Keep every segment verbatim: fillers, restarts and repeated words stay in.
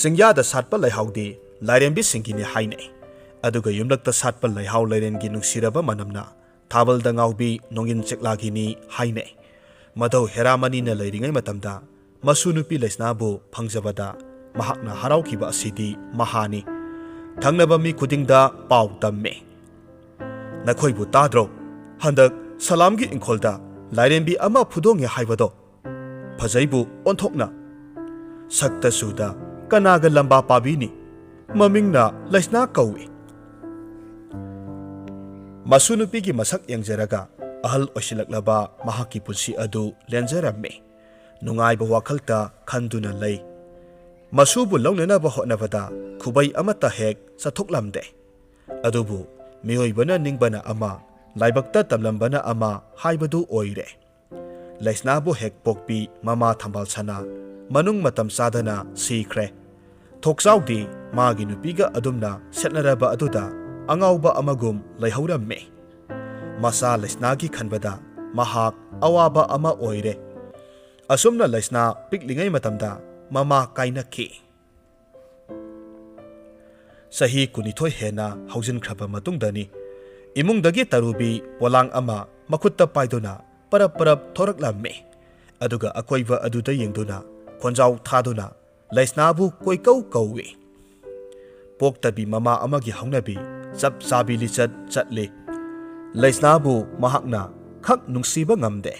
ꯆꯤꯡꯌꯥꯗ ꯁꯥꯠꯄ ꯂꯩꯍꯥꯎꯗꯤ ꯂꯥꯏꯔꯦꯝꯕꯤꯁꯤꯡꯒꯤꯅꯤ ꯍꯥꯏꯅꯩ꯫ ꯑꯗꯨꯒ ꯌꯨꯝꯂꯛꯇ ꯁꯥꯠꯄ ꯂꯩꯍꯥꯎ ꯂꯩꯔꯦꯟꯒꯤ ꯅꯨꯡꯁꯤꯔꯕ ꯃꯅꯝꯅ ꯊꯥꯕꯜꯗ ꯉꯥꯎꯕꯤ ꯅꯣꯡꯏꯟ ꯆꯦꯛꯂꯥꯒꯤꯅꯤ ꯍꯥꯏꯅꯩ꯫ ꯃꯙꯧ ꯍꯦꯔꯥꯃꯅꯤꯅ ꯂꯩꯔꯤꯉꯩ ꯃꯇꯝꯗ ꯃꯁꯨ ꯅꯨꯄꯤ ꯂꯩꯁꯅꯥꯕꯨ ꯐꯪꯖꯕꯗ ꯃꯍꯥꯛꯅ ꯍꯔꯥꯎꯈꯤꯕ ꯑꯁꯤꯗꯤ ꯃꯍꯥꯅꯤ꯫ ꯊꯪꯅꯕ ꯃꯤ ꯈꯨꯗꯤꯡꯗ ꯄꯥꯎ ꯇꯝꯃꯤ꯫ "ꯅꯈꯣꯏꯕꯨ ꯇꯥꯗ꯭ꯔꯣ? ꯍꯟꯗꯛ ꯁꯂꯥꯝꯒꯤ ꯏꯪꯈꯣꯜꯗ ꯂꯥꯏꯔꯦꯝꯕꯤ ꯑꯃ ꯐꯨꯗꯣꯡꯉꯦ ꯍꯥꯏꯕꯗꯣ꯫ ꯐꯖꯩꯕꯨ ꯑꯣꯟꯊꯣꯛꯅ꯫ ꯁꯛꯇ ꯁꯨꯗ ꯀꯅꯥꯒ ꯂꯝꯕꯥ ꯄꯥꯕꯤꯅꯤ? ꯃꯃꯤꯡꯅ ꯂꯩꯁꯅꯥ ꯀꯧꯏ꯫" ꯃꯁꯨ ꯅꯨꯄꯤꯒꯤ ꯃꯁꯛ ꯌꯦꯡꯖꯔꯒ ꯑꯍꯜ ꯑꯣꯏꯁꯤꯜꯂꯛꯂꯕ ꯃꯍꯥꯛꯀꯤ ꯄꯨꯟꯁꯤ ꯑꯗꯨ ꯂꯦꯟꯖꯔꯝꯃꯤ꯫ ꯅꯨꯡꯉꯥꯏꯕ ꯋꯥꯈꯜꯇ ꯈꯟꯗꯨꯅ ꯂꯩ꯫ ꯃꯁꯨꯕꯨ ꯂꯧꯅꯅꯕ ꯍꯣꯠꯅꯕꯗ ꯈꯨꯕꯩ ꯑꯃꯠꯇ ꯍꯦꯛ ꯆꯠꯊꯣꯛꯂꯝꯗꯦ꯫ ꯑꯗꯨꯕꯨ ꯃꯤꯑꯣꯏꯕꯅ ꯅꯤꯡꯕꯅ ꯑꯃ, ꯂꯥꯏꯕꯛꯇ ꯇꯝꯂꯝꯕꯅ ꯑꯃ ꯍꯥꯏꯕꯗꯨ ꯑꯣꯏꯔꯦ꯫ ꯂꯩꯁꯅꯥꯕꯨ ꯍꯦꯛ ꯄꯣꯛꯄꯤ ꯃꯃꯥ ꯊꯝꯕꯥꯜ ꯁꯅꯥ ꯃꯅꯨꯡ ꯃꯇꯝ ꯆꯥꯗꯅ ꯁꯤꯈ꯭ꯔꯦ꯫ ꯊꯣꯛꯆꯥꯎꯗꯤ ꯃꯥꯒꯤ ꯅꯨꯄꯤꯒ ꯑꯗꯨꯝꯅ ꯁꯦꯠꯅꯔꯕ ꯑꯗꯨꯗ ꯑꯉꯥꯎꯕ ꯑꯃꯒꯨꯝ ꯂꯩꯍꯧꯔꯝꯃꯤ꯫ ꯃꯆꯥ ꯂꯩꯁꯅꯥꯒꯤ ꯈꯟꯕꯗ ꯃꯍꯥꯛ ꯑꯋꯥꯕ ꯑꯃ ꯑꯣꯏꯔꯦ꯫ ꯑꯁꯨꯝꯅ ꯂꯩꯁꯅꯥ ꯄꯤꯛꯂꯤꯉꯩ ꯃꯇꯝꯗ ꯃꯃꯥ ꯀꯥꯏꯅꯈꯤ꯫ ꯆꯍꯤ ꯀꯨꯟꯅꯤꯊꯣꯏ ꯍꯦꯟꯅ ꯍꯧꯖꯤꯟꯈ꯭ꯔꯕ ꯃꯇꯨꯡꯗꯅꯤ ꯏꯃꯨꯡꯗꯒꯤ ꯇꯔꯨꯕꯤ ꯄꯣꯂꯥꯡ ꯑꯃ ꯃꯈꯨꯠꯇ ꯄꯥꯏꯗꯨꯅ ꯄꯔꯞ ꯄꯔꯞ ꯊꯣꯔꯛꯂꯝꯃꯤ꯫ ꯑꯗꯨꯒ ꯑꯀꯣꯏꯕ ꯑꯗꯨꯗ ꯌꯦꯡꯗꯨꯅ ꯈꯣꯟꯖꯥꯎ ꯊꯥꯗꯨꯅ ꯂꯩꯁꯅꯥꯕꯨ ꯀꯣꯏꯀꯧ ꯀꯧꯏ꯫ ꯄꯣꯛꯇꯕꯤ ꯃꯃꯥ ꯑꯃꯒꯤ ꯍꯧꯅꯕꯤ ꯆꯞ ꯆꯥꯕꯤ ꯂꯤꯆꯠ ꯆꯠꯂꯤ꯫ ꯂꯩꯁꯅꯥꯕꯨ ꯃꯍꯥꯛꯅ ꯈꯛ ꯅꯨꯡꯁꯤꯕ ꯉꯝꯗꯦ꯫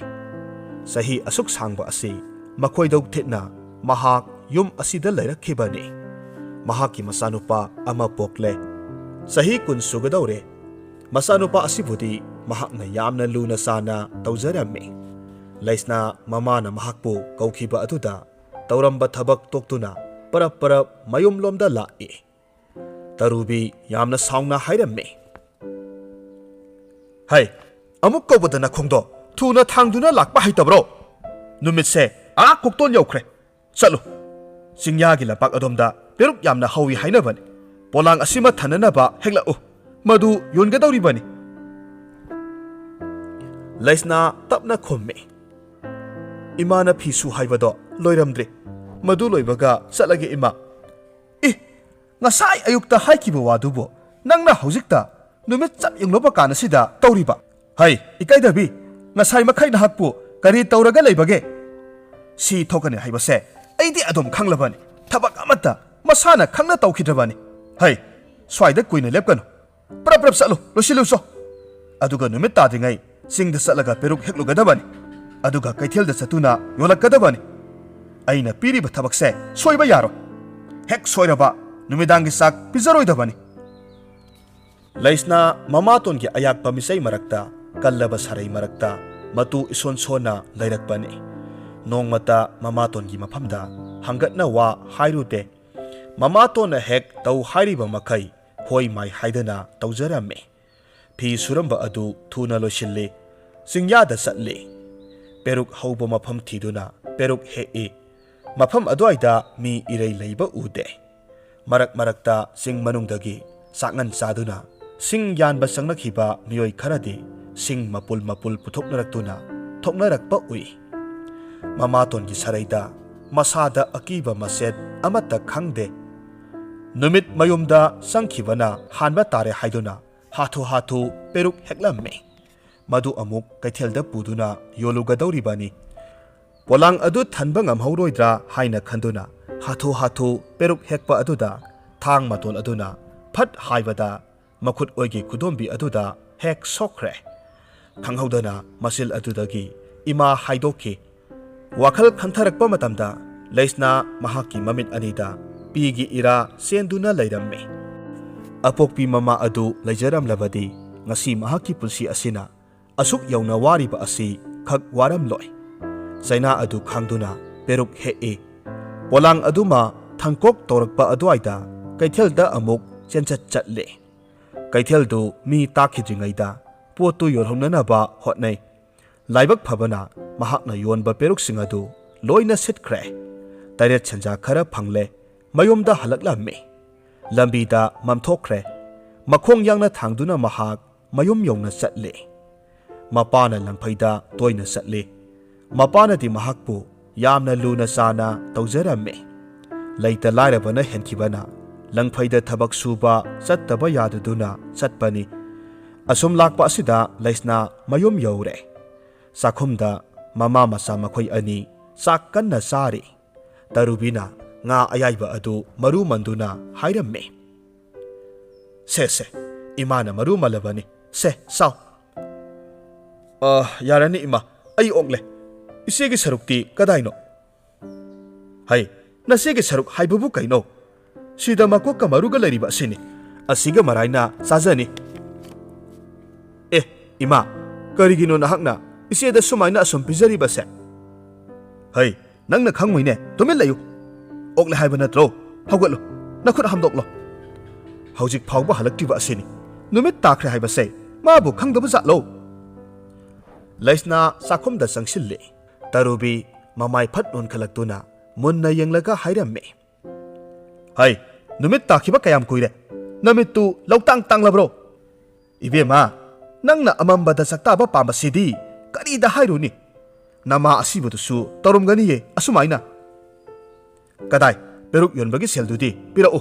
ꯆꯍꯤ ꯑꯁꯨꯛ ꯁꯥꯡꯕ ꯑꯁꯤ ꯃꯈꯣꯏꯗꯧ ꯊꯤꯠꯅ ꯃꯍꯥꯛ ꯌꯨꯝ ꯑꯁꯤꯗ ꯂꯩꯔꯛꯈꯤꯕꯅꯤ꯫ ꯃꯍꯥꯛꯀꯤ ꯃꯆꯥꯅꯨꯄꯥ ꯑꯃ ꯄꯣꯛꯂꯦ꯫ ꯆꯍꯤ ꯀꯨꯟ ꯁꯨꯒꯗꯧꯔꯦ꯫ ꯃꯆꯥꯅꯨꯄꯥ ꯑꯁꯤꯕꯨꯗꯤ ꯃꯍꯥꯛꯅ ꯌꯥꯝꯅ ꯂꯨꯅ ꯆꯥꯟꯅ ꯇꯧꯖꯔꯝꯃꯤ꯫ ꯂꯩꯁꯅꯥ ꯃꯃꯥꯅ ꯃꯍꯥꯛꯄꯨ ꯀꯧꯈꯤꯕ ꯑꯗꯨꯗ ꯇꯧꯔꯝꯕ ꯊꯕꯛ ꯇꯣꯛꯇꯨꯅ ꯄꯔꯞ ꯄꯔꯞ ꯃꯌꯨꯝꯂꯣꯝꯗ ꯂꯥꯛꯏ꯫ ꯇꯔꯨꯕꯤ ꯌꯥꯝꯅ ꯁꯥꯎꯅ ꯍꯥꯏꯔꯝꯃꯤ꯫ "ꯍꯩ, ꯑꯃꯨꯛ ꯀꯧꯕꯗ ꯅꯈꯣꯡꯗꯣ ꯊꯨꯅ ꯊꯥꯡꯗꯨꯅ ꯂꯥꯛꯄ ꯍꯩꯇꯕ꯭ꯔꯣ? ꯅꯨꯃꯤꯠꯁꯦ ꯑꯥ ꯀꯣꯛꯇꯣꯟ ꯌꯧꯈ꯭ꯔꯦ꯫ ꯆꯠꯂꯨ, ꯆꯤꯡꯌꯥꯒꯤ ꯂꯝꯄꯥꯛ ꯑꯗꯣꯝꯗ ꯄꯦꯔꯨꯛ ꯌꯥꯝꯅ ꯍꯧꯏ ꯍꯥꯏꯅꯕꯅꯤ꯫ ꯄꯣꯂꯥꯡ ꯑꯁꯤꯃ ꯊꯥꯅꯅꯕ ꯍꯦꯛꯂꯛꯎ꯫ ꯃꯗꯨ ꯌꯣꯟꯒꯗꯧꯔꯤꯕꯅꯤ꯫" ꯂꯩꯁꯅꯥ ꯇꯞꯅ ꯈꯨꯝꯃꯤ꯫ "ꯏꯃꯥꯅ ꯐꯤ ꯁꯨ ꯍꯥꯏꯕꯗꯣ ꯂꯣꯏꯔꯝꯗ꯭ꯔꯤ꯫ ꯃꯗꯨ ꯂꯣꯏꯕꯒ ꯆꯠꯂꯒꯦ, ꯏꯃꯥ꯫ ꯉꯁꯥꯏ ꯑꯌꯨꯛꯇ ꯍꯥꯏꯈꯤꯕ ꯋꯥꯗꯨꯕꯨ ꯅꯪꯅ ꯍꯧꯖꯤꯛꯇ ꯅꯨꯃꯤꯠ ꯆꯞ ꯌꯨꯡꯂꯕ ꯀꯥꯟ ꯑꯁꯤꯗ ꯇꯧꯔꯤꯕ? ꯍꯩ, ꯏꯀꯥꯏꯗꯕꯤ, ꯉꯁꯥꯏ ꯃꯈꯩ ꯅꯍꯥꯛꯄꯨ ꯀꯔꯤ ꯇꯧꯔꯒ ꯂꯩꯕꯒꯦ? ꯁꯤ ꯊꯣꯛꯀꯅꯤ ꯍꯥꯏꯕꯁꯦ ꯑꯩꯗꯤ ꯑꯗꯨꯝ ꯈꯪꯂꯕꯅꯤ꯫ ꯊꯕꯛ ꯑꯃꯠꯇ ꯃꯁꯥꯅ ꯈꯪꯅ ꯇꯧꯈꯤꯗ꯭ꯔꯕꯅꯤ꯫ ꯍꯩ, ꯁ꯭ꯋꯥꯏꯗ ꯀꯨꯏꯅ ꯂꯦꯞꯀꯅꯨ꯫ ꯄ꯭ꯔꯞ ꯄ꯭ꯔꯞ ꯆꯠꯂꯨ, ꯂꯣꯏꯁꯤꯜꯂꯨꯆꯣ꯫ ꯑꯗꯨꯒ ꯅꯨꯃꯤꯠ ꯇꯥꯗ꯭ꯔꯤꯉꯩ ꯆꯤꯡꯗ ꯆꯠꯂꯒ ꯄꯦꯔꯨꯛ ꯍꯦꯛꯂꯨꯒꯗꯕꯅꯤ꯫ ꯑꯗꯨꯒ ꯀꯩꯊꯦꯜꯗ ꯆꯠꯇꯨꯅ ꯌꯣꯜꯂꯛꯀꯗꯕꯅꯤ꯫ ꯑꯩꯅ ꯄꯤꯔꯤꯕ ꯊꯕꯛꯁꯦ ꯁꯣꯏꯕ ꯌꯥꯔꯣꯏ꯫ ꯍꯦꯛ ꯁꯣꯏꯔꯕ, ꯅꯨꯃꯤꯗꯥꯡꯒꯤ ꯆꯥꯛ ꯄꯤꯖꯔꯣꯏꯗꯕꯅꯤ꯫ ꯂꯩꯁꯅꯥ ꯃꯃꯥꯇꯣꯟꯒꯤ ꯑꯌꯥꯛꯄ ꯃꯤꯆꯩ ꯃꯔꯛꯇ, ꯀꯜꯂꯕ ꯁꯥꯔꯩ ꯃꯔꯛꯇ ꯃꯇꯨ ꯏꯁꯣꯟ ꯁꯣꯟꯅ ꯂꯩꯔꯛꯄꯅꯤ꯫ ꯅꯣꯡꯃꯇ ꯃꯃꯥꯇꯣꯟꯒꯤ ꯃꯐꯝꯗ ꯍꯪꯒꯠꯅ ꯋꯥ ꯍꯥꯏꯔꯨꯗꯦ꯫ ꯃꯃꯥꯇꯣꯟꯅ ꯍꯦꯛ ꯇꯧ ꯍꯥꯏꯔꯤꯕ ꯃꯈꯩ ꯍꯣꯏ ꯃꯥꯏ ꯍꯥꯏꯗꯅ ꯇꯧꯖꯔꯝꯃꯤ꯫ ꯐꯤ ꯁꯨꯔꯝꯕ ꯑꯗꯨ ꯊꯨꯅ ꯂꯣꯏꯁꯤꯜꯂꯤ꯫ ꯆꯤꯡꯌꯥꯗ ꯆꯠꯂꯤ꯫ ꯄꯦꯔꯨꯛ ꯍꯧꯕ ꯃꯐꯝ ꯊꯤꯗꯨꯅ ꯄꯦꯔꯨꯛ ꯍꯦꯛꯏ꯫ ꯃꯐꯝ ꯑꯗꯨꯋꯥꯏꯗ ꯃꯤ ꯏꯔꯩ ꯂꯩꯕ ꯎꯗꯦ꯫ ꯃꯔꯛ ꯃꯔꯛꯇ ꯆꯤꯡ ꯃꯅꯨꯡꯗꯒꯤ ꯆꯥꯛꯉꯟ ꯆꯥꯗꯨꯅ ꯁꯤꯡ ꯌꯥꯟꯕ ꯆꯪꯂꯛꯈꯤꯕ ꯃꯤꯑꯣꯏ ꯈꯔꯗꯤ ꯁꯤꯡ ꯃꯄꯨꯜ ꯃꯄꯨꯜ ꯄꯨꯊꯣꯛꯅꯔꯛꯇꯨꯅ ꯊꯣꯛꯅꯔꯛꯄ ꯎꯏ꯫ ꯃꯃꯥꯇꯣꯟꯒꯤ ꯁꯔꯩꯗ ꯃꯁꯥꯗ ꯑꯀꯤꯕ ꯃꯁꯦꯠ ꯑꯃꯠꯇ ꯈꯪꯗꯦ꯫ ꯅꯨꯃꯤꯠ ꯃꯌꯨꯝꯗ ꯆꯪꯈꯤꯕꯅ ꯍꯥꯟꯕ ꯇꯥꯔꯦ ꯍꯥꯏꯗꯨꯅ ꯍꯥꯊꯨ ꯍꯥꯊꯨ ꯄꯦꯔꯨꯛ ꯍꯦꯛꯂꯝꯃꯤ꯫ ꯃꯗꯨ ꯑꯃꯨꯛ ꯀꯩꯊꯦꯜꯗ ꯄꯨꯗꯨꯅ ꯌꯣꯜꯂꯨꯒꯗꯧꯔꯤꯕꯅꯤ꯫ ꯄꯣꯂꯥꯡ ꯑꯗꯨ ꯊꯟꯕ ꯉꯝꯍꯧꯔꯣꯏꯗ꯭ꯔꯥ ꯍꯥꯏꯅ ꯈꯟꯗꯨꯅ ꯍꯥꯊꯨ ꯍꯥꯊꯨ ꯄꯦꯔꯨꯛ ꯍꯦꯛꯄ ꯑꯗꯨꯗ ꯊꯥꯡ ꯃꯇꯣꯜ ꯑꯗꯨꯅ ꯐꯠ ꯍꯥꯏꯕꯗ ꯃꯈꯨꯠ ꯑꯣꯏꯒꯤ ꯈꯨꯗꯣꯝꯕꯤ ꯑꯗꯨꯗ ꯍꯦꯛ ꯁꯣꯛꯈ꯭ꯔꯦ꯫ ꯈꯪꯍꯧꯗꯅ ꯃꯆꯤꯜ ꯑꯗꯨꯗꯒꯤ ꯏꯃꯥ ꯍꯥꯏꯗꯣꯛꯈꯤ꯫ ꯋꯥꯈꯜ ꯈꯟꯊꯔꯛꯄ ꯃꯇꯝꯗ ꯂꯩꯁꯅꯥ ꯃꯍꯥꯛꯀꯤ ꯃꯃꯤꯠ ꯑꯅꯤꯗ ꯄꯤꯒꯤ ꯏꯔꯥ ꯆꯦꯟꯗꯨꯅ ꯂꯩꯔꯝꯃꯤ꯫ ꯑꯄꯣꯛꯄꯤ ꯃꯃꯥ ꯑꯗꯨ ꯂꯩꯖꯔꯝꯂꯕꯗꯤ ꯉꯁꯤ ꯃꯍꯥꯛꯀꯤ ꯄꯨꯟꯁꯤ ꯑꯁꯤꯅ ꯑꯁꯨꯛ ꯌꯧꯅ ꯋꯥꯔꯤꯕ ꯑꯁꯤ ꯈꯛ ꯋꯥꯔꯝꯂꯣꯏ꯫ ꯆꯩꯅꯥ ꯑꯗꯨ ꯈꯥꯡꯗꯨꯅ ꯄꯦꯔꯨꯛ ꯍꯦꯛꯏ꯫ ꯄꯣꯂꯥꯡ ꯑꯗꯨꯃ ꯊꯥꯡꯀꯣꯛ ꯇꯧꯔꯛꯄ ꯑꯗꯨꯋꯥꯏꯗ ꯀꯩꯊꯦꯜꯗ ꯑꯃꯨꯛ ꯆꯦꯟꯆꯠ ꯆꯠꯂꯤ꯫ ꯀꯩꯊꯦꯜꯗꯨ ꯃꯤ ꯇꯥꯈꯤꯗ꯭ꯔꯤꯉꯩꯗ ꯄꯣꯠꯇꯨ ꯌꯣꯜꯍꯧꯅꯅꯕ ꯍꯣꯠꯅꯩ꯫ ꯂꯥꯏꯕꯛ ꯐꯕꯅ ꯃꯍꯥꯛꯅ ꯌꯣꯟꯕ ꯄꯦꯔꯨꯛꯁꯤꯡ ꯑꯗꯨ ꯂꯣꯏꯅ ꯁꯤꯠꯈ꯭ꯔꯦ꯫ ꯇꯔꯦꯠ ꯁꯦꯟꯖꯥ ꯈꯔ ꯐꯪꯂꯦ꯫ ꯃꯌꯨꯝꯗ ꯍꯜꯂꯛꯂꯝꯃꯤ꯫ ꯂꯝꯕꯤꯗ ꯃꯝꯊꯣꯛꯈ꯭ꯔꯦ꯫ ꯃꯈꯣꯡ ꯌꯥꯡꯅ ꯊꯥꯡꯗꯨꯅ ꯃꯍꯥꯛ ꯃꯌꯨꯝ ꯌꯧꯅ ꯆꯠꯂꯤ꯫ ꯃꯄꯥꯅ ꯂꯪꯐꯩꯗ ꯇꯣꯏꯅ ꯆꯠꯂꯤ꯫ ꯃꯄꯥꯅꯗꯤ ꯃꯍꯥꯛꯄꯨ ꯌꯥꯝꯅ ꯂꯨꯅ ꯆꯥꯅ ꯇꯧꯖꯔꯝꯃꯤ꯫ ꯂꯩꯇ ꯂꯥꯏꯔꯕꯅ ꯍꯦꯟꯈꯤꯕꯅ ꯂꯪꯐꯩꯗ ꯊꯕꯛ ꯁꯨꯕ ꯆꯠꯇꯕ ꯌꯥꯗꯗꯨꯅ ꯆꯠꯄꯅꯤ꯫ ꯑꯁꯨꯝ ꯂꯥꯛꯄ ꯑꯁꯤꯗ ꯂꯩꯁꯅꯥ ꯃꯌꯨꯝ ꯌꯧꯔꯦ꯫ ꯆꯥꯛꯈꯨꯝꯗ ꯃꯃꯥ ꯃꯆꯥ ꯃꯈꯣꯏ ꯑꯅꯤ ꯆꯥꯛ ꯀꯟꯅ ꯆꯥꯔꯤ꯫ ꯇꯔꯨꯕꯤꯅ ꯉꯥ ꯑꯌꯥꯏꯕ ꯑꯗꯨ ꯃꯔꯨ ꯃꯟꯗꯨꯅ ꯍꯥꯏꯔꯝꯃꯤ꯫ "ꯁꯦ, ꯁꯦ, ꯏꯃꯥꯅ ꯃꯔꯨ ꯃꯜꯂꯕꯅꯤ꯫ ꯁꯦ, ꯆꯥꯎ꯫" "ꯑ, ꯌꯥꯔꯅꯤ ꯏꯃꯥ, ꯑꯩ ꯑꯣꯛꯂꯦ꯫ ꯏꯆꯦꯒꯤ ꯁꯔꯨꯛꯇꯤ ꯀꯗꯥꯏꯅꯣ?" "ꯍꯩ, ꯅꯆꯦꯒꯤ ꯁꯔꯨꯛ ꯍꯥꯏꯕꯕꯨ ꯀꯩꯅꯣ? ꯁꯤꯗ ꯃꯀꯣꯛꯀ ꯃꯔꯨꯒ ꯂꯩꯔꯤꯕ ꯑꯁꯤꯅꯤ꯫ ꯑꯁꯤꯒ ꯃꯔꯥꯏꯅ ꯆꯥꯖꯅꯤ꯫" "ꯑꯦ, ꯏꯃꯥ, ꯀꯔꯤꯒꯤꯅꯣ ꯅꯍꯥꯛꯅ ꯏꯆꯦꯗ ꯁꯨꯃꯥꯏꯅ ꯑꯁꯨꯝ ꯄꯤꯖꯔꯤꯕꯁꯦ?" "ꯍꯩ, ꯅꯪꯅ ꯈꯪꯉꯣꯏꯅꯦ, ꯇꯨꯃꯤꯟ ꯂꯩꯌꯨ꯫ ꯑꯣꯛꯂꯦ ꯍꯥꯏꯕ ꯅꯠꯇ꯭ꯔꯣ? ꯍꯧꯒꯠꯂꯨ, ꯅꯈꯨꯠ ꯍꯥꯝꯗꯣꯛꯂꯣ꯫ ꯍꯧꯖꯤꯛ ꯐꯥꯎꯕ ꯍꯜꯂꯛꯇ꯭ꯔꯤꯕ ꯑꯁꯤꯅꯤ꯫ ꯅꯨꯃꯤꯠ ꯇꯥꯈ꯭ꯔꯦ ꯍꯥꯏꯕꯁꯦ ꯃꯥꯕꯨ ꯈꯪꯗꯕ ꯖꯥꯠꯂꯣ?" ꯂꯩꯁꯅꯥ ꯆꯥꯛꯈꯨꯝꯗ ꯆꯪꯁꯤꯜꯂꯤ꯫ ꯇꯔꯨꯕꯤ ꯃꯃꯥꯏ ꯐꯠ ꯅꯣꯟꯈꯠꯂꯛꯇꯨꯅ ꯃꯨꯟꯅ ꯌꯦꯡꯂꯒ ꯍꯥꯏꯔꯝꯃꯤ꯫ "ꯍꯩ, ꯅꯨꯃꯤꯠ ꯇꯥꯈꯤꯕ ꯀꯌꯥꯝ ꯀꯨꯏꯔꯦ? ꯅꯃꯤꯠꯇꯨ ꯂꯧꯇꯥꯡ ꯇꯥꯡꯂꯕ꯭ꯔꯣ? ꯏꯕꯦꯝꯃ, ꯅꯪꯅ ꯑꯃꯝꯕꯗ ꯆꯥꯛꯇꯥꯕ ꯄꯥꯝꯕꯁꯤꯗꯤ ꯀꯔꯤꯗ ꯍꯥꯏꯔꯨꯅꯤ? ꯅꯃꯥ ꯑꯁꯤꯕꯗꯨꯁꯨ ꯇꯧꯔꯝꯒꯅꯤꯌꯦ ꯑꯁꯨꯃꯥꯏꯅ꯫" "ꯀꯗꯥꯏ, ꯄꯦꯔꯨꯛ ꯌꯣꯟꯕꯒꯤ ꯁꯦꯜꯗꯨꯗꯤ ꯄꯤꯔꯛꯎ꯫"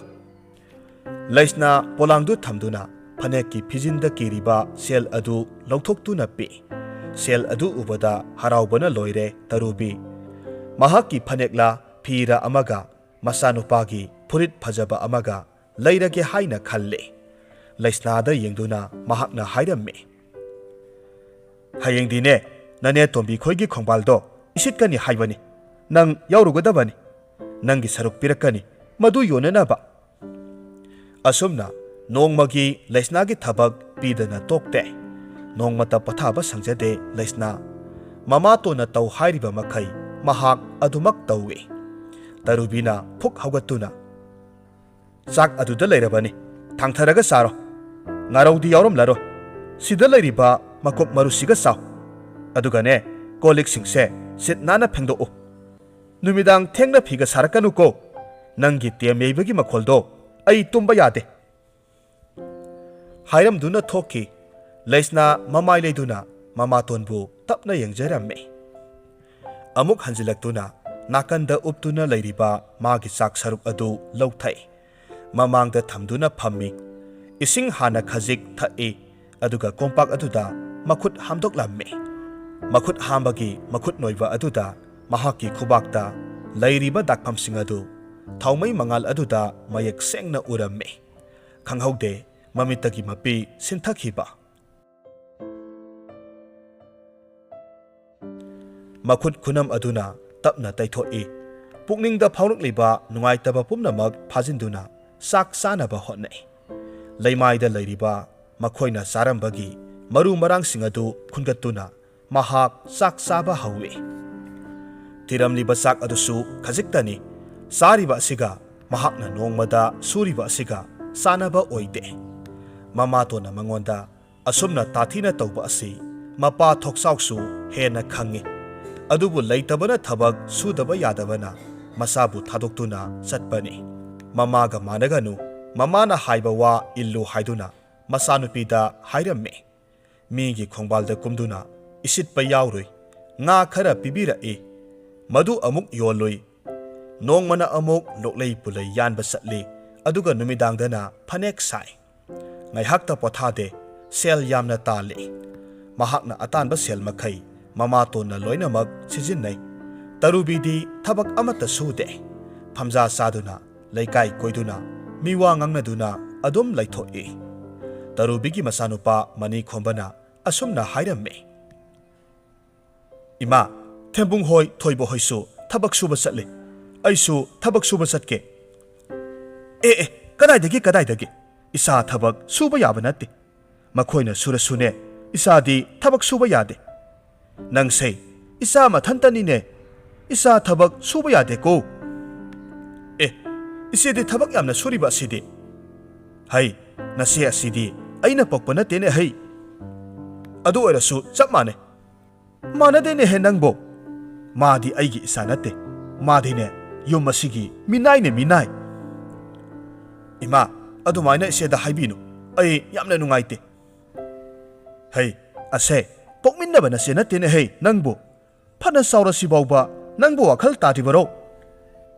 ꯂꯩꯁꯅꯥ ꯄꯣꯂꯥꯡꯗꯨ ꯊꯝꯗꯨꯅ ꯐꯅꯦꯛꯀꯤ ꯐꯤꯖꯤꯟꯗ ꯀꯤꯔꯤꯕ ꯁꯦꯜ ꯑꯗꯨ ꯂꯧꯊꯣꯛꯇꯨꯅ ꯄꯤ꯫ ꯁꯦꯜ ꯑꯗꯨ ꯎꯕꯗ ꯍꯔꯥꯎꯕꯅ ꯂꯣꯏꯔꯦ ꯇꯔꯨꯕꯤ꯫ ꯃꯍꯥꯛꯀꯤ ꯐꯅꯦꯛꯂꯥ ꯐꯤꯔꯥ ꯑꯃꯒ ꯃꯆꯥꯅꯨꯄꯥꯒꯤ ꯐꯨꯔꯤꯠ ꯐꯖꯕ ꯑꯃꯒ ꯂꯩꯔꯒꯦ ꯍꯥꯏꯅ ꯈꯜꯂꯤ꯫ ꯂꯩꯁꯅꯥꯗ ꯌꯦꯡꯗꯨꯅ ꯃꯍꯥꯛꯅ ꯍꯥꯏꯔꯝꯃꯤ, "ꯍꯌꯦꯡꯗꯤꯅꯦ, ꯅꯅꯦ ꯇꯣꯝꯕꯤ ꯈꯣꯏꯒꯤ ꯈꯣꯡꯕꯥꯜꯗꯣ ꯏꯁꯤꯠꯀꯅꯤ ꯍꯥꯏꯕꯅꯤ꯫ ꯅꯪ ꯌꯥꯎꯔꯨꯒꯗꯕꯅꯤ꯫ ꯅꯪꯒꯤ ꯁꯔꯨꯛ ꯄꯤꯔꯛꯀꯅꯤ, ꯃꯗꯨ ꯌꯣꯟꯅꯅꯕ꯫" ꯑꯁꯨꯝꯅ ꯅꯣꯡꯃꯒꯤ ꯂꯩꯁꯅꯥꯒꯤ ꯊꯕꯛ ꯄꯤꯗꯅ ꯇꯣꯛꯇꯦ꯫ ꯅꯣꯡꯃꯇ ꯄꯣꯊꯥꯕ ꯁꯪꯖꯗꯦ ꯂꯩꯁꯅꯥ꯫ ꯃꯃꯥꯇꯣꯟꯅ ꯇꯧ ꯍꯥꯏꯔꯤꯕ ꯃꯈꯩ ꯃꯍꯥꯛ ꯑꯗꯨꯃꯛ ꯇꯧꯏ꯫ ꯇꯔꯨꯕꯤꯅ ꯐꯨꯛ ꯍꯧꯒꯠꯇꯨꯅ, "ꯆꯥꯛ ꯑꯗꯨꯗ ꯂꯩꯔꯕꯅꯤ, ꯊꯥꯡꯊꯔꯒ ꯆꯥꯔꯣ꯫ ꯉꯥꯔꯧꯗꯤ ꯌꯥꯎꯔꯝꯂꯔꯣꯏ꯫ ꯁꯤꯗ ꯂꯩꯔꯤꯕ ꯃꯀꯨꯞ ꯃꯔꯨꯁꯤꯒ ꯆꯥꯎ꯫ ꯑꯗꯨꯒꯅꯦ, ꯀꯣꯜ ꯂꯤꯛꯁꯤꯡꯁꯦ ꯁꯤꯠ ꯅꯥꯟꯅ ꯐꯦꯡꯗꯣꯛꯎ꯫ ꯅꯨꯃꯤꯗꯥꯡ ꯊꯦꯡꯅ ꯐꯤꯒ ꯁꯥꯔꯛꯀꯅꯨꯀꯣ꯫ ꯅꯪꯒꯤ ꯇꯦꯝ ꯌꯩꯕꯒꯤ ꯃꯈꯣꯜꯗꯣ ꯑꯩ ꯇꯨꯝꯕ ꯌꯥꯗꯦ꯫" ꯍꯥꯏꯔꯝꯗꯨꯅ ꯊꯣꯛꯈꯤ꯫ ꯂꯩꯁꯅꯥ ꯃꯃꯥꯏ ꯂꯩꯗꯨꯅ ꯃꯃꯥꯇꯣꯟꯕꯨ ꯇꯞꯅ ꯌꯦꯡꯖꯔꯝꯃꯤ꯫ ꯑꯃꯨꯛ ꯍꯟꯖꯤꯜꯂꯛꯇꯨꯅ ꯅꯥꯀꯟꯗ ꯎꯞꯇꯨꯅ ꯂꯩꯔꯤꯕ ꯃꯥꯒꯤ ꯆꯥꯛ ꯁꯔꯨꯛ ꯑꯗꯨ ꯂꯧꯊꯩ꯫ ꯃꯃꯥꯡꯗ ꯊꯝꯗꯨꯅ ꯐꯝꯃꯤ꯫ ꯏꯁꯤꯡ ꯍꯥꯟꯅ ꯈꯖꯤꯛ ꯊꯛꯏ, ꯑꯗꯨꯒ ꯀꯣꯝꯄꯥꯛ ꯑꯗꯨꯗ ꯃꯈꯨꯠ ꯍꯥꯝꯗꯣꯛꯂꯝꯃꯤ꯫ ꯃꯈꯨꯠ ꯍꯥꯝꯕꯒꯤ ꯃꯈꯨꯠ ꯅꯣꯏꯕ ꯑꯗꯨꯗ ꯃꯍꯥꯛꯀꯤ ꯈꯨꯕꯥꯛꯇ ꯂꯩꯔꯤꯕ ꯗꯥꯛꯐꯝꯁꯤꯡ ꯑꯗꯨ ꯊꯥꯎꯃꯩ ꯃꯉꯥꯜ ꯑꯗꯨꯗ ꯃꯌꯦꯛ ꯁꯦꯡꯅ ꯎꯔꯝꯃꯤ꯫ ꯈꯪꯍꯧꯗꯦ ꯃꯃꯤꯠꯇꯒꯤ ꯃꯄꯤ ꯁꯤꯟꯊꯈꯤꯕ꯫ ꯃꯈꯨꯠ ꯈꯨꯅꯝ ꯑꯗꯨꯅ ꯇꯞꯅ ꯇꯩꯊꯣꯛꯏ꯫ ꯄꯨꯛꯅꯤꯡꯗ ꯐꯥꯎꯔꯛꯂꯤꯕ ꯅꯨꯡꯉꯥꯏꯇꯕ ꯄꯨꯝꯅꯃꯛ ꯐꯥꯖꯤꯟꯗꯨꯅ ꯆꯥꯛ ꯆꯥꯅꯕ ꯍꯣꯠꯅꯩ꯫ ꯂꯩꯃꯥꯏꯗ ꯂꯩꯔꯤꯕ ꯃꯈꯣꯏꯅ ꯆꯥꯔꯝꯕꯒꯤ ꯃꯔꯨ ꯃꯔꯥꯡꯁꯤꯡ ꯑꯗꯨ ꯈꯨꯟꯒꯠꯇꯨꯅ ꯃꯍꯥꯛ ꯆꯥꯛ ꯆꯥꯕ ꯍꯧꯏ꯫ ꯊꯤꯔꯝꯂꯤꯕ ꯆꯥꯛ ꯑꯗꯨꯁꯨ ꯈꯖꯤꯛꯇꯅꯤ꯫ ꯆꯥꯔꯤꯕ ꯑꯁꯤꯒ ꯃꯍꯥꯛꯅ ꯅꯣꯡꯃꯗ ꯁꯨꯔꯤꯕ ꯑꯁꯤꯒ ꯆꯥꯅꯕ ꯑꯣꯏꯗꯦ꯫ ꯃꯃꯥꯇꯣꯟꯅ ꯃꯉꯣꯟꯗ ꯑꯁꯨꯝꯅ ꯇꯥꯊꯤꯅ ꯇꯧꯕ ꯑꯁꯤ ꯃꯄꯥ ꯊꯣꯛꯆꯥꯎꯁꯨ ꯍꯦꯟꯅ ꯈꯪꯏ꯫ ꯑꯗꯨꯕꯨ ꯂꯩꯇꯕꯅ ꯊꯕꯛ ꯁꯨꯗꯕ ꯌꯥꯗꯕꯅ ꯃꯆꯥꯕꯨ ꯊꯥꯗꯣꯛꯇꯨꯅ ꯆꯠꯄꯅꯤ꯫ ꯃꯃꯥꯒ ꯃꯥꯟꯅꯒꯅꯨ, ꯃꯃꯥꯅ ꯍꯥꯏꯕ ꯋꯥ ꯏꯜꯂꯨ ꯍꯥꯏꯗꯨꯅ ꯃꯆꯥꯅꯨꯄꯤꯗ ꯍꯥꯏꯔꯝꯃꯤ꯫ ꯃꯤꯒꯤ ꯈꯣꯡꯕꯥꯜꯗ ꯀꯨꯝꯗꯨꯅ ꯏꯁꯤꯠꯄ ꯌꯥꯎꯔꯨꯏ꯫ ꯉꯥ ꯈꯔ ꯄꯤꯕꯤꯔꯛꯏ꯫ ꯃꯗꯨ ꯑꯃꯨꯛ ꯌꯣꯜꯂꯨꯏ꯫ ꯅꯣꯡꯃꯅ ꯑꯃꯨꯛ ꯂꯣꯛꯂꯩ ꯄꯨꯂꯩ ꯌꯥꯟꯕ ꯆꯠꯂꯤ, ꯑꯗꯨꯒ ꯅꯨꯃꯤꯗꯥꯡꯗꯅ ꯐꯅꯦꯛ ꯁꯥꯏ꯫ ꯉꯥꯏꯍꯥꯛꯇ ꯄꯣꯊꯥꯗꯦ, ꯁꯦꯜ ꯌꯥꯝꯅ ꯇꯥꯜꯂꯤ꯫ ꯃꯍꯥꯛꯅ ꯑꯇꯥꯟꯕ ꯁꯦꯜ ꯃꯈꯩ ꯃꯃꯥꯇꯣꯟꯅ ꯂꯣꯏꯅꯃꯛ ꯁꯤꯖꯤꯟꯅꯩ꯫ ꯇꯔꯨꯕꯤꯗꯤ ꯊꯕꯛ ꯑꯃꯠꯇ ꯁꯨꯗꯦ꯫ ꯐꯝꯖꯥ ꯆꯥꯗꯨꯅ, ꯂꯩꯀꯥꯏ ꯀꯣꯏꯗꯨꯅ, ꯃꯤꯋꯥ ꯉꯥꯡꯅꯗꯨꯅ ꯑꯗꯨꯝ ꯂꯩꯊꯣꯛꯏ꯫ ꯇꯔꯨꯕꯤꯒꯤ ꯃꯆꯥꯅꯨꯄꯥ ꯃꯅꯤ ꯈꯣꯝꯕꯅ ꯑꯁꯨꯝꯅ ꯍꯥꯏꯔꯝꯃꯤ, "ꯏꯃꯥ, ꯊꯦꯝꯕꯨꯡ ꯍꯣꯏ, ꯊꯣꯏꯕ ꯍꯣꯏꯁꯨ ꯊꯕꯛ ꯁꯨꯕ ꯆꯠꯂꯤ꯫ ꯑꯩꯁꯨ ꯊꯕꯛ ꯁꯨꯕ ꯆꯠꯀꯦ?" "ꯑꯦ, ꯑꯦ, ꯀꯗꯥꯏꯗꯒꯤ, ꯀꯗꯥꯏꯗꯒꯤ? ꯏꯁꯥ ꯊꯕꯛ ꯁꯨꯕ ꯌꯥꯕ ꯅꯠꯇꯦ꯫ ꯃꯈꯣꯏꯅ ꯁꯨꯔꯁꯨꯅꯦ, ꯏꯁꯥꯗꯤ ꯊꯕꯛ ꯁꯨꯕ ꯌꯥꯗꯦ꯫ ꯅꯪꯁꯦ ꯏꯆꯥ ꯃꯊꯟꯇꯅꯤꯅꯦ꯫ ꯏꯆꯥ ꯊꯕꯛ ꯁꯨꯕ ꯌꯥꯗꯦꯀꯣ?" "ꯑꯦ, ꯏꯆꯦꯗꯤ ꯊꯕꯛ ꯌꯥꯝꯅ ꯁꯨꯔꯤꯕ ꯑꯁꯤꯗꯤ?" "ꯍꯩ, ꯅꯆꯦ ꯑꯁꯤꯗꯤ ꯑꯩꯅ ꯄꯣꯛꯄ ꯅꯠꯇꯦꯅꯦ ꯍꯩ꯫ ꯑꯗꯨ ꯑꯣꯏꯔꯁꯨ ꯆꯞ ꯃꯥꯟꯅꯩ꯫" "ꯃꯥꯟꯅꯗꯦꯅꯦꯍꯦ ꯅꯪꯕꯣ꯫ ꯃꯥꯗꯤ ꯑꯩꯒꯤ ꯏꯆꯥ ꯅꯠꯇꯦ꯫ ꯃꯥꯗꯤꯅꯦ ꯌꯨꯝ ꯑꯁꯤꯒꯤ ꯃꯤꯅꯥꯏꯅꯦ, ꯃꯤꯅꯥꯏ꯫" "ꯏꯃꯥ, ꯑꯗꯨꯃꯥꯏꯅ ꯏꯆꯦꯗ ꯍꯥꯏꯕꯤꯅꯨ꯫ ꯑꯩ ꯌꯥꯝꯅ ꯅꯨꯡꯉꯥꯏꯇꯦ꯫" "ꯍꯩ, ꯑꯁꯦ, ꯄꯣꯛꯃꯤꯟꯅꯕ ꯅꯆꯦ ꯅꯠꯇꯦꯅꯦ ꯍꯩ ꯅꯪꯕꯨ꯫ ꯐꯅ ꯆꯥꯎꯔꯁꯤ ꯐꯥꯎꯕ ꯅꯪꯕꯨ ꯋꯥꯈꯜ ꯇꯥꯗ꯭ꯔꯤꯕꯔꯣ?"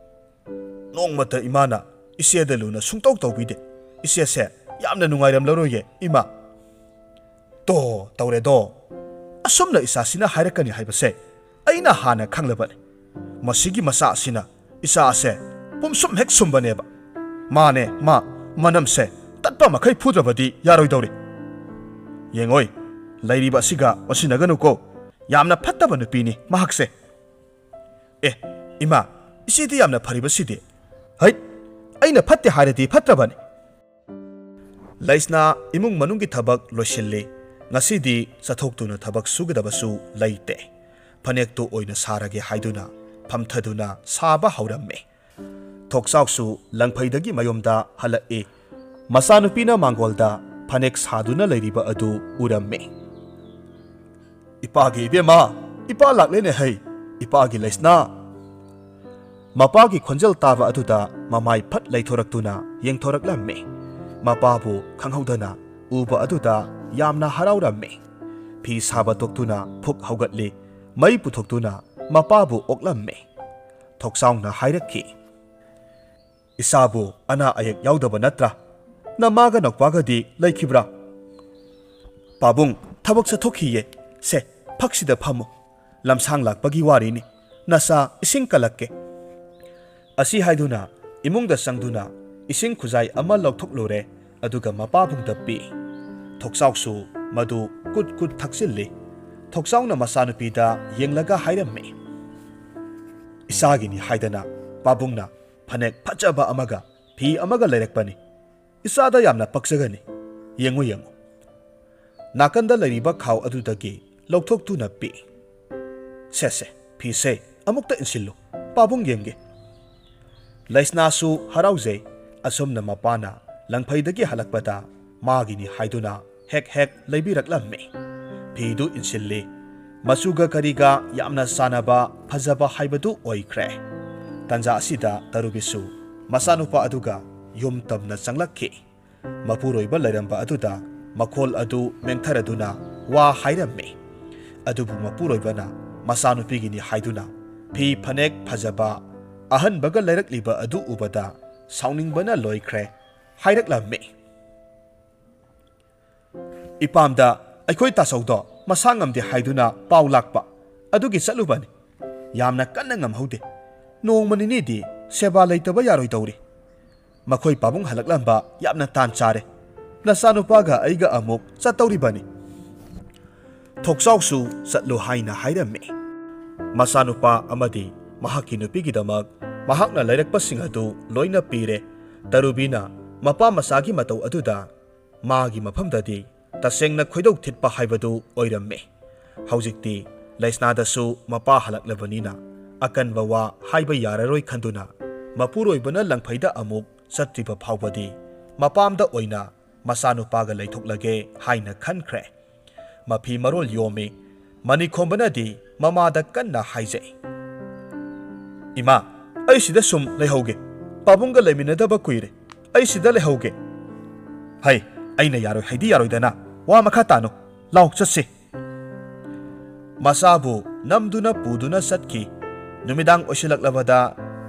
"ꯅꯣꯡꯃꯇ ꯏꯃꯥꯅ ꯏꯆꯦꯗ ꯂꯨꯅ ꯁꯨꯡꯇꯧ ꯇꯧꯕꯤꯗꯦ꯫ ꯏꯆꯦꯁꯦ ꯌꯥꯝꯅ ꯅꯨꯡꯉꯥꯏꯔꯝꯂꯔꯣꯏꯌꯦ, ꯏꯃꯥ꯫ ꯇꯣ, ꯇꯧꯔꯦꯗꯣ꯫ ꯑꯁꯨꯝꯅ ꯏꯆꯥꯁꯤꯅ ꯍꯥꯏꯔꯛꯀꯅꯤ ꯍꯥꯏꯕꯁꯦ ꯑꯩꯅ ꯍꯥꯟꯅ ꯈꯪꯂꯕꯅꯤ꯫ ꯃꯁꯤꯒꯤ ꯃꯆꯥ ꯑꯁꯤꯅ ꯏꯆꯥꯁꯦ ꯄꯨꯝꯁꯨꯝ ꯍꯦꯛ ꯁꯨꯝꯕꯅꯦꯕ꯫ ꯃꯥꯅꯦ, ꯃꯥ ꯃꯅꯝꯁꯦ ꯇꯠꯄ ꯃꯈꯩ ꯐꯨꯗ꯭ꯔꯕꯗꯤ ꯌꯥꯔꯣꯏꯗꯧꯔꯤ꯫ ꯌꯦꯡꯉꯣꯏ, ꯂꯩꯔꯤꯕ ꯑꯁꯤꯒ ꯑꯣꯟꯁꯤꯟꯅꯒꯅꯨꯀꯣ꯫ ꯌꯥꯝꯅ ꯐꯠꯇꯕ ꯅꯨꯄꯤꯅꯤ ꯃꯍꯥꯛꯁꯦ꯫ ꯑꯦ, ꯏꯃꯥ, ꯏꯆꯦꯗꯤ ꯌꯥꯝꯅ ꯐꯔꯤꯕꯁꯤꯗꯤ꯫ ꯍꯩꯠ, ꯑꯩꯅ ꯐꯠꯇꯦ ꯍꯥꯏꯔꯗꯤ ꯐꯠꯇ꯭ꯔꯕꯅꯤ꯫ ꯂꯩꯁꯅꯥ ꯏꯃꯨꯡ ꯃꯅꯨꯡꯒꯤ ꯊꯕꯛ ꯂꯣꯏꯁꯤꯜꯂꯤ꯫ ꯉꯁꯤꯗꯤ ꯆꯠꯊꯣꯛꯇꯨꯅ ꯊꯕꯛ ꯁꯨꯒꯗꯕꯁꯨ ꯂꯩꯇꯦ꯫ ꯐꯅꯦꯛꯇꯨ ꯑꯣꯏꯅ ꯁꯥꯔꯒꯦ ꯍꯥꯏꯗꯨꯅ ꯐꯝꯊꯗꯨꯅ ꯁꯥꯕ ꯍꯧꯔꯝꯃꯤ꯫ ꯊꯣꯛꯆꯥꯎꯁꯨ ꯂꯪꯐꯩꯗꯒꯤ ꯃꯌꯨꯝꯗ ꯍꯜꯂꯛꯏ꯫ ꯃꯆꯥꯅꯨꯄꯤꯅ ꯃꯥꯡꯒꯣꯜꯗ ꯐꯅꯦꯛ ꯁꯥꯗꯨꯅ ꯂꯩꯔꯤꯕ ꯑꯗꯨ ꯎꯔꯝꯃꯤ꯫ "ꯏꯄꯥꯒꯤ ꯏꯕꯦꯝꯃ, ꯏꯄꯥ ꯂꯥꯛꯂꯦꯅꯦ ꯍꯩ, ꯏꯄꯥꯒꯤ ꯂꯩꯁꯅꯥ!" ꯃꯄꯥꯒꯤ ꯈꯣꯟꯖꯦꯜ ꯇꯥꯕ ꯑꯗꯨꯗ ꯃꯃꯥꯏ ꯐꯠ ꯂꯩꯊꯣꯔꯛꯇꯨꯅ ꯌꯦꯡꯊꯣꯔꯛꯂꯝꯃꯤ꯫ ꯃꯄꯥꯕꯨ ꯈꯪꯍꯧꯗꯅ ꯎꯕ ꯑꯗꯨꯗ ꯌꯥꯝꯅ ꯍꯔꯥꯎꯔꯝꯃꯤ꯫ ꯐꯤ ꯁꯥꯕ ꯇꯣꯛꯇꯨꯅ ꯐꯨꯛ ꯍꯧꯒꯠꯂꯤ꯫ ꯃꯩ ꯄꯨꯊꯣꯛꯇꯨꯅ ꯃꯄꯥꯕꯨ ꯑꯣꯛꯂꯝꯃꯤ꯫ ꯊꯣꯛꯆꯥꯎꯅ ꯍꯥꯏꯔꯛꯈꯤ, "ꯏꯆꯥꯕꯨ ꯑꯅꯥ ꯑꯌꯦꯛ ꯌꯥꯎꯗꯕ ꯅꯠꯇ꯭ꯔꯥ? ꯅꯃꯥꯒ ꯅꯧꯄꯥꯒꯗꯤ ꯂꯩꯈꯤꯕ꯭ꯔꯥ?" "ꯄꯥꯕꯨꯡ, ꯊꯕꯛ ꯆꯠꯊꯣꯛꯈꯤꯌꯦ꯫ ꯁꯦ, ꯐꯛꯁꯤꯗ ꯐꯝꯃꯨ꯫ ꯂꯝꯁꯥꯡ ꯂꯥꯛꯄꯒꯤ ꯋꯥꯔꯤꯅꯤ꯫ ꯅꯆꯥ ꯏꯁꯤꯡ ꯀꯜꯂꯛꯀꯦ꯫" ꯑꯁꯤ ꯍꯥꯏꯗꯨꯅ ꯏꯃꯨꯡꯗ ꯆꯪꯗꯨꯅ ꯏꯁꯤꯡ ꯈꯨꯖꯥꯏ ꯑꯃ ꯂꯧꯊꯣꯛꯂꯨꯔꯦ, ꯑꯗꯨꯒ ꯃꯄꯥꯕꯨꯡꯗ ꯄꯤ꯫ ꯊꯣꯛꯆꯥꯎꯁꯨ ꯃꯗꯨ ꯀꯨꯠ ꯀꯨꯠ ꯊꯛꯆꯤꯜꯂꯤ꯫ ꯊꯣꯛꯆꯥꯎꯅ ꯃꯆꯥꯅꯨꯄꯤꯗ ꯌꯦꯡꯂꯒ ꯍꯥꯏꯔꯝꯃꯤ, "ꯏꯆꯥꯒꯤꯅꯤ ꯍꯥꯏꯗꯅ ꯄꯥꯕꯨꯡꯅ ꯐꯅꯦꯛ ꯐꯖꯕ ꯑꯃꯒ ꯐꯤ ꯑꯃꯒ ꯂꯩꯔꯛꯄꯅꯤ꯫ ꯏꯆꯥꯗ ꯌꯥꯝꯅ ꯄꯛꯆꯒꯅꯤ꯫ ꯌꯦꯡꯉꯨ, ꯌꯦꯡꯉꯨ꯫" ꯅꯥꯀꯟꯗ ꯂꯩꯔꯤꯕ ꯈꯥꯎ ꯑꯗꯨꯗꯒꯤ ꯂꯧꯊꯣꯛꯇꯨꯅ ꯄꯤ꯫ "ꯁꯦ, ꯁꯦ, ꯐꯤꯁꯦ ꯑꯃꯨꯛꯇ ꯏꯟꯁꯤꯜꯂꯨ, ꯄꯥꯕꯨꯡ ꯌꯦꯡꯒꯦ꯫" ꯂꯩꯁꯅꯥꯁꯨ ꯍꯔꯥꯎꯖꯩ꯫ ꯑꯁꯨꯝꯅ ꯃꯄꯥꯅ ꯂꯪꯐꯩꯗꯒꯤ ꯍꯜꯂꯛꯄꯗ ꯃꯥꯒꯤꯅꯤ ꯍꯥꯏꯗꯨꯅ ꯍꯦꯛ ꯍꯦꯛ ꯂꯩꯕꯤꯔꯛꯂꯝꯃꯤ꯫ ꯐꯤꯗꯨ ꯏꯟꯁꯤꯜꯂꯤ꯫ ꯃꯆꯨꯒ ꯀꯔꯤꯒ ꯌꯥꯝꯅ ꯆꯥꯟꯅꯕ, ꯐꯖꯕ ꯍꯥꯏꯕꯗꯨ ꯑꯣꯏꯈ꯭ꯔꯦ꯫ ꯇꯟꯖꯥ ꯑꯁꯤꯗ ꯇꯔꯨꯕꯤꯁꯨ ꯃꯆꯥꯅꯨꯄꯥ ꯑꯗꯨꯒ ꯌꯨꯝ ꯇꯝꯅ ꯆꯪꯂꯛꯈꯤ꯫ ꯃꯄꯨꯔꯣꯏꯕ ꯂꯩꯔꯝꯕ ꯑꯗꯨꯗ ꯃꯈꯣꯜ ꯑꯗꯨ ꯃꯦꯟꯊꯔꯗꯨꯅ ꯋꯥ ꯍꯥꯏꯔꯝꯃꯤ꯫ ꯑꯗꯨꯕꯨ ꯃꯄꯨꯔꯣꯏꯕꯅ ꯃꯆꯥꯅꯨꯄꯤꯒꯤꯅꯤ ꯍꯥꯏꯗꯨꯅ ꯐꯤ ꯐꯅꯦꯛ ꯐꯖꯕ ꯑꯍꯟꯕꯒ ꯂꯩꯔꯛꯂꯤꯕ ꯑꯗꯨ ꯎꯕꯗ ꯁꯥꯎꯅꯤꯡꯕꯅ ꯂꯣꯏꯈ꯭ꯔꯦ ꯍꯥꯏꯔꯛꯂꯝꯃꯤ꯫ ꯏꯄꯥꯝꯗ ꯑꯩꯈꯣꯏ ꯇꯥꯆꯧꯗꯣ ꯃꯁꯥ ꯉꯝꯗꯦ ꯍꯥꯏꯗꯨꯅ ꯄꯥꯎ ꯂꯥꯛꯄ ꯑꯗꯨꯒꯤ ꯆꯠꯂꯨꯕꯅꯤ꯫ ꯌꯥꯝꯅ ꯀꯟꯅ ꯉꯝꯍꯧꯗꯦ꯫ ꯅꯣꯡꯃ ꯅꯤꯅꯤꯗꯤ ꯁꯦꯕꯥ ꯂꯩꯇꯕ ꯌꯥꯔꯣꯏꯗꯧꯔꯤ꯫ ꯃꯈꯣꯏ ꯄꯥꯕꯨꯡ ꯍꯜꯂꯛꯂꯝꯕ ꯌꯥꯝꯅ ꯇꯥꯟ ꯆꯥꯔꯦ꯫ ꯅꯆꯥꯅꯨꯄꯥꯒ ꯑꯩꯒ ꯑꯃꯨꯛ ꯆꯠꯇꯧꯔꯤꯕꯅꯤ꯫ ꯊꯣꯛꯆꯥꯎꯁꯨ ꯆꯠꯂꯨ ꯍꯥꯏꯅ ꯍꯥꯏꯔꯝꯃꯤ꯫ ꯃꯆꯥꯅꯨꯄꯥ ꯑꯃꯗꯤ ꯃꯍꯥꯛꯀꯤ ꯅꯨꯄꯤꯒꯤꯗꯃꯛ ꯃꯍꯥꯛꯅ ꯂꯩꯔꯛꯄꯁꯤꯡ ꯑꯗꯨ ꯂꯣꯏꯅ ꯄꯤꯔꯦ꯫ ꯇꯔꯨꯕꯤꯅ ꯃꯄꯥ ꯃꯆꯥꯒꯤ ꯃꯇꯧ ꯑꯗꯨꯗ ꯃꯥꯒꯤ ꯃꯐꯝꯗꯗꯤ ꯇꯁꯦꯡꯅ ꯈꯣꯏꯗꯧ ꯊꯤꯠꯄ ꯍꯥꯏꯕꯗꯨ ꯑꯣꯏꯔꯝꯃꯤ꯫ ꯍꯧꯖꯤꯛꯇꯤ ꯂꯩꯁꯅꯥꯗꯁꯨ ꯃꯄꯥ ꯍꯜꯂꯛꯂꯕꯅꯤꯅ ꯑꯀꯟꯕ ꯋꯥ ꯍꯥꯏꯕ ꯌꯥꯔꯔꯣꯏ ꯈꯟꯗꯨꯅ ꯃꯄꯨꯔꯣꯏꯕꯅ ꯂꯪꯐꯩꯗ ꯑꯃꯨꯛ ꯆꯠꯇ꯭ꯔꯤꯕ ꯐꯥꯎꯕꯗꯤ ꯃꯄꯥꯝꯗ ꯑꯣꯏꯅ ꯃꯆꯥꯅꯨꯄꯥꯒ ꯂꯩꯊꯣꯛꯂꯒꯦ ꯍꯥꯏꯅ ꯈꯟꯈ꯭ꯔꯦ꯫ ꯃꯐꯤ ꯃꯔꯣꯜ ꯌꯣꯝꯃꯤ꯫ ꯃꯅꯤꯈꯣꯝꯕꯅꯗꯤ ꯃꯃꯥꯗ ꯀꯟꯅ ꯍꯥꯏꯖꯩ, "ꯏꯃꯥ, ꯑꯩ ꯁꯤꯗ ꯁꯨꯝ ꯂꯩꯍꯧꯒꯦ꯫ ꯄꯥꯕꯨꯡꯒ ꯂꯩꯃꯤꯟꯅꯗꯕ ꯀꯨꯏꯔꯦ꯫ ꯑꯩ ꯁꯤꯗ ꯂꯩꯍꯧꯒꯦ꯫" "ꯍꯩ, ꯑꯩꯅ ꯌꯥꯔꯣꯏ ꯍꯥꯏꯗꯤ ꯌꯥꯔꯣꯏꯗꯅ꯫ ꯋꯥ ꯃꯈꯥ ꯇꯥꯅꯨ꯫ ꯂꯥꯎ ꯆꯠꯁꯤ꯫" ꯃꯆꯥꯕꯨ ꯅꯝꯗꯨꯅ ꯄꯨꯗꯨꯅ ꯆꯠꯈꯤ꯫ ꯅꯨꯃꯤꯗꯥꯡ ꯑꯣꯏꯁꯤꯜꯂꯛꯂꯕꯗ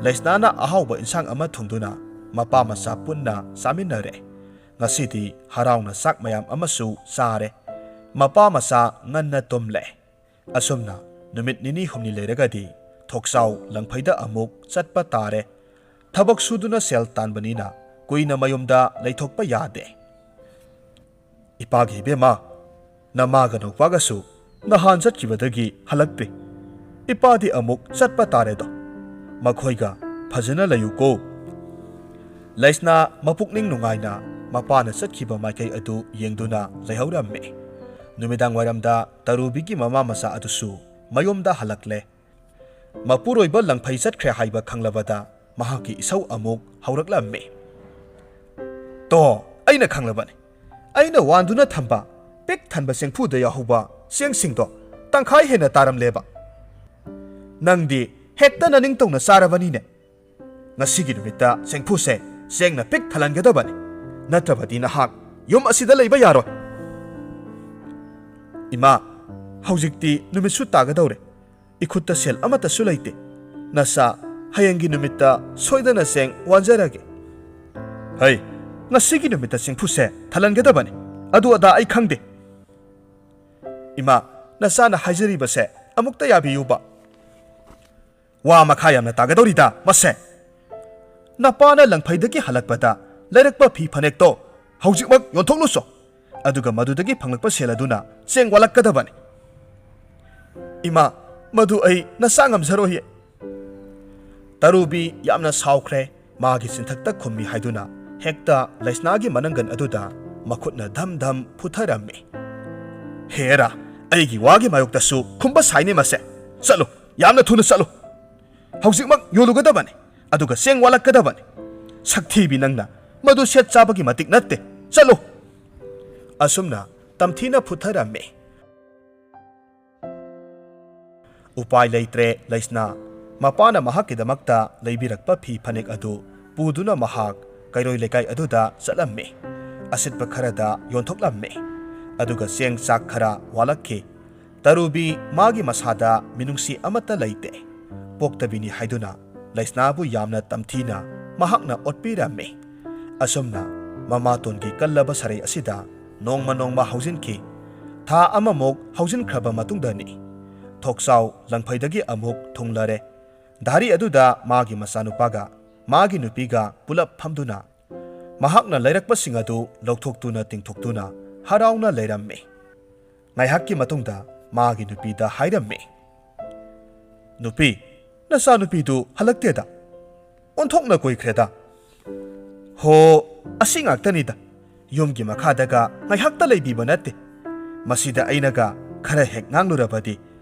ꯂꯩꯁꯅꯥꯅ ꯑꯍꯥꯎꯕ ꯏꯟꯁꯥꯡ ꯑꯃ ꯊꯣꯡꯗꯨꯅ ꯃꯄꯥ ꯃꯆꯥ ꯄꯨꯟꯅ ꯆꯥꯃꯤꯟꯅꯔꯦ꯫ ꯉꯁꯤꯗꯤ ꯍꯔꯥꯎꯅ ꯆꯥꯛ ꯃꯌꯥꯝ ꯑꯃꯁꯨ ꯆꯥꯔꯦ꯫ ꯃꯄꯥ ꯃꯆꯥ ꯉꯟꯅ ꯇꯨꯝꯂꯦ꯫ ꯑꯁꯨꯝꯅ ꯅꯨꯃꯤꯠ ꯅꯤꯅꯤ ꯍꯨꯝꯅꯤ ꯂꯩꯔꯒꯗꯤ ꯊꯣꯛꯆꯥꯎ ꯂꯪꯐꯩꯗ ꯑꯃꯨꯛ ꯆꯠꯄ ꯇꯥꯔꯦ꯫ ꯊꯕꯛ ꯁꯨꯗꯨꯅ ꯁꯦꯜ ꯇꯥꯟꯕꯅꯤꯅ ꯀꯨꯏꯅ ꯃꯌꯨꯝꯗ ꯂꯩꯊꯣꯛꯄ ꯌꯥꯗꯦ꯫ "ꯏꯄꯥꯒꯤ ꯏꯕꯦꯝꯃ, ꯅꯃꯥꯒ ꯅꯧꯄꯥꯒꯁꯨ ꯅꯍꯥꯟ ꯆꯠꯈꯤꯕꯗꯒꯤ ꯍꯜꯂꯛꯇ꯭ꯔꯤ꯫ ꯏꯄꯥꯗꯤ ꯑꯃꯨꯛ ꯆꯠꯄ ꯇꯥꯔꯦꯗꯣ꯫ ꯃꯈꯣꯏꯒ ꯐꯖꯅ ꯂꯩꯌꯨꯀꯣ꯫" ꯂꯩꯁꯅꯥ ꯃꯄꯨꯛꯅꯤꯡ ꯅꯨꯡꯉꯥꯏꯅ ꯃꯄꯥꯅ ꯆꯠꯈꯤꯕ ꯃꯥꯏꯀꯩ ꯑꯗꯨ ꯌꯦꯡꯗꯨꯅ ꯂꯩꯍꯧꯔꯝꯃꯤ꯫ ꯅꯨꯃꯤꯗꯥꯡ ꯋꯥꯏꯔꯝꯗ ꯇꯔꯨꯕꯤꯒꯤ ꯃꯃꯥ ꯃꯆꯥ ꯑꯗꯨꯁꯨ ꯃꯌꯨꯝꯗ ꯍꯜꯂꯛꯂꯦ꯫ ꯃꯄꯨꯔꯣꯏꯕ ꯂꯪꯐꯩ ꯆꯠꯈ꯭ꯔꯦ ꯍꯥꯏꯕ ꯈꯪꯂꯕꯗ ꯃꯍꯥꯛꯀꯤ ꯏꯁꯧ ꯑꯃꯨꯛ ꯍꯧꯔꯛꯂꯝꯃꯤ꯫ "ꯇꯣ, ꯑꯩꯅ ꯈꯪꯂꯕꯅꯤ꯫ ꯑꯩꯅ ꯋꯥꯟꯗꯨꯅ ꯊꯝꯕ ꯄꯤꯛ ꯊꯟꯕ ꯆꯦꯡꯐꯨꯗ ꯌꯥꯎꯍꯧꯕ ꯆꯦꯡꯁꯤꯡꯗꯣ ꯇꯪꯈꯥꯏ ꯍꯦꯟꯅ ꯇꯥꯔꯝꯂꯦꯕ꯫ ꯅꯪꯗꯤ ꯍꯦꯛꯇ ꯅꯅꯤꯡꯇꯧꯅ ꯆꯥꯔꯕꯅꯤꯅꯦ꯫ ꯉꯁꯤꯒꯤ ꯅꯨꯃꯤꯠꯇ ꯆꯦꯡꯐꯨꯁꯦ ꯆꯦꯡꯅ ꯄꯤꯛ ꯊꯜꯍꯟꯒꯗꯕꯅꯤ꯫ ꯅꯠꯇ꯭ꯔꯕꯗꯤ ꯅꯍꯥꯛ ꯌꯨꯝ ꯑꯁꯤꯗ ꯂꯩꯕ ꯌꯥꯔꯣꯏ꯫" "ꯏꯃꯥ, ꯍꯧꯖꯤꯛꯇꯤ ꯅꯨꯃꯤꯠꯁꯨ ꯇꯥꯒꯗꯧꯔꯦ꯫ ꯏꯈꯨꯠꯇ ꯁꯦꯜ ꯑꯃꯠꯇꯁꯨ ꯂꯩꯇꯦ꯫ ꯅꯆꯥ, ꯍꯌꯦꯡꯒꯤ ꯅꯨꯃꯤꯠꯇ ꯁꯣꯏꯗꯅ ꯆꯦꯡ ꯋꯥꯟꯖꯔꯒꯦ꯫ "ꯍꯩ, ꯉꯁꯤꯒꯤ ꯅꯨꯃꯤꯠꯇ ꯆꯦꯡꯐꯨꯁꯦ ꯊꯜꯍꯟꯒꯗꯕꯅꯤ, ꯑꯗꯨ ꯑꯗꯥ ꯑꯩ ꯈꯪꯗꯦ꯫ ꯏꯃꯥ, ꯅꯆꯥꯅ ꯍꯥꯏꯖꯔꯤꯕꯁꯦ ꯑꯃꯨꯛꯇ ꯌꯥꯕꯤꯌꯨꯕ꯫ ꯋꯥ ꯃꯈꯥ ꯌꯥꯝꯅ ꯇꯥꯒꯗꯧꯔꯤꯗ ꯃꯁꯦ꯫ ꯅꯄꯥꯅ ꯂꯪꯐꯩꯗꯒꯤ ꯍꯜꯂꯛꯄꯗ ꯂꯩꯔꯛꯄ ꯐꯤ ꯐꯅꯦꯛꯇꯣ ꯍꯧꯖꯤꯛꯃꯛ ꯌꯣꯟꯊꯣꯛꯂꯨꯆꯣ꯫ ꯑꯗꯨꯒ ꯃꯗꯨꯗꯒꯤ ꯐꯪꯂꯛꯄ ꯁꯦꯜ ꯑꯗꯨꯅ ꯆꯦꯡ ꯋꯥꯠꯂꯛꯀꯗꯕꯅꯤ꯫" "ꯏꯃꯥ, ꯃꯗꯨ ꯑꯩ ꯅꯆꯥ ꯉꯝꯖꯔꯣꯏꯌꯦ꯫" ꯇꯔꯨꯕꯤ ꯌꯥꯝꯅ ꯁꯥꯎꯈ꯭ꯔꯦ꯫ ꯃꯥꯒꯤ ꯆꯤꯟꯊꯛꯇ ꯈꯨꯝꯃꯤ ꯍꯥꯏꯗꯨꯅ ꯍꯦꯛꯇ ꯂꯩꯁꯅꯥꯒꯤ ꯃꯅꯪꯒꯟ ꯑꯗꯨꯗ ꯃꯈꯨꯠꯅ ꯙꯝ ꯙꯝ ꯐꯨꯊꯔꯝꯃꯤ꯫ "ꯍꯦꯔꯥ, ꯑꯩꯒꯤ ꯋꯥꯒꯤ ꯃꯥꯌꯣꯛꯇꯁꯨ ꯈꯨꯝꯕ ꯁꯥꯏꯅꯦ ꯃꯁꯦ꯫ ꯆꯠꯂꯨ, ꯌꯥꯝꯅ ꯊꯨꯅ ꯆꯠꯂꯨ꯫ ꯍꯧꯖꯤꯛꯃꯛ ꯌꯣꯜꯂꯨꯒꯗꯕꯅꯤ, ꯑꯗꯨꯒ ꯆꯦꯡ ꯋꯥꯠꯂꯛꯀꯗꯕꯅꯤ꯫ ꯁꯛꯊꯤꯕꯤ ꯅꯪꯅ, ꯃꯗꯨ ꯁꯦꯠ ꯆꯥꯕꯒꯤ ꯃꯇꯤꯛ ꯅꯠꯇꯦ꯫ ꯆꯠꯂꯨ!" ꯑꯁꯨꯝꯅ ꯇꯝꯊꯤꯅ ꯐꯨꯊꯔꯝꯃꯤ꯫ ꯎꯄꯥꯏ ꯂꯩꯇ꯭ꯔꯦ ꯂꯩꯁꯅꯥ꯫ ꯃꯄꯥꯅ ꯃꯍꯥꯛꯀꯤꯗꯃꯛꯇ ꯂꯩꯕꯤꯔꯛꯄ ꯐꯤ ꯐꯅꯦꯛ ꯑꯗꯨ ꯄꯨꯗꯨꯅ ꯃꯍꯥꯛ ꯀꯩꯔꯣꯏ ꯂꯩꯀꯥꯏ ꯑꯗꯨꯗ ꯆꯠꯂꯝꯃꯤ꯫ ꯑꯁꯤꯠꯄ ꯈꯔꯗ ꯌꯣꯟꯊꯣꯛꯂꯝꯃꯤ꯫ ꯑꯗꯨꯒ ꯆꯦꯡ ꯆꯥꯛ ꯈꯔ ꯋꯥꯠꯂꯛꯈꯤ꯫ ꯇꯔꯨꯕꯤ ꯃꯥꯒꯤ ꯃꯁꯥꯗ ꯃꯤꯅꯨꯡꯁꯤ ꯑꯃꯠꯇ ꯂꯩꯇꯦ꯫ ꯄꯣꯛꯇꯕꯤꯅꯤ ꯍꯥꯏꯗꯨꯅ ꯂꯩꯁꯅꯥꯕꯨ ꯌꯥꯝꯅ ꯇꯝꯊꯤꯅ ꯃꯍꯥꯛꯅ ꯑꯣꯠꯄꯤꯔꯝꯃꯤ꯫ ꯑꯁꯨꯝꯅ ꯃꯃꯥꯇꯣꯟꯒꯤ ꯀꯜꯂꯕ ꯁꯔꯩ ꯑꯁꯤꯗ ꯅꯣꯡꯃ ꯅꯣꯡꯃ ꯍꯧꯖꯤꯟꯈꯤ꯫ ꯊꯥ ꯑꯃꯃꯨꯛ ꯍꯧꯖꯤꯟꯈ꯭ꯔꯕ ꯃꯇꯨꯡꯗꯅꯤ ꯊꯣꯛꯆꯥꯎ ꯂꯪꯐꯩꯗꯒꯤ ꯑꯃꯨꯛ ꯊꯨꯡꯂꯔꯦ꯫ ꯙꯥꯔꯤ ꯑꯗꯨꯗ ꯃꯥꯒꯤ ꯃꯆꯥꯅꯨꯄꯥꯒ ꯃꯥꯒꯤ ꯅꯨꯄꯤꯒ ꯄꯨꯂꯞ ꯐꯝꯗꯨꯅ ꯃꯍꯥꯛꯅ ꯂꯩꯔꯛꯄꯁꯤꯡ ꯑꯗꯨ ꯂꯧꯊꯣꯛꯇꯨꯅ ꯇꯤꯡꯊꯣꯛꯇꯨꯅ ꯍꯔꯥꯎꯅ ꯂꯩꯔꯝꯃꯤ꯫ ꯉꯥꯏꯍꯥꯛꯀꯤ ꯃꯇꯨꯡꯗ ꯃꯥꯒꯤ ꯅꯨꯄꯤꯗ ꯍꯥꯏꯔꯝꯃꯤ, "ꯅꯨꯄꯤ, ꯅꯆꯥꯅꯨꯄꯤꯗꯨ ꯍꯜꯂꯛꯇꯦꯗ꯫ ꯑꯣꯟꯊꯣꯛꯅ ꯀꯨꯏꯈ꯭ꯔꯦꯗ꯫ ꯍꯣ, ꯑꯁꯤ ꯉꯥꯛꯇꯅꯤꯗ꯫ ꯌꯨꯝꯒꯤ ꯃꯈꯥꯗꯒ ꯉꯥꯏꯍꯥꯛꯇ ꯂꯩꯕꯤꯕ ꯅꯠꯇꯦ꯫ ꯃꯁꯤꯗ ꯑꯩꯅꯒ ꯈꯔ ꯍꯦꯛ ꯉꯥꯡꯂꯨꯔꯕꯗꯤ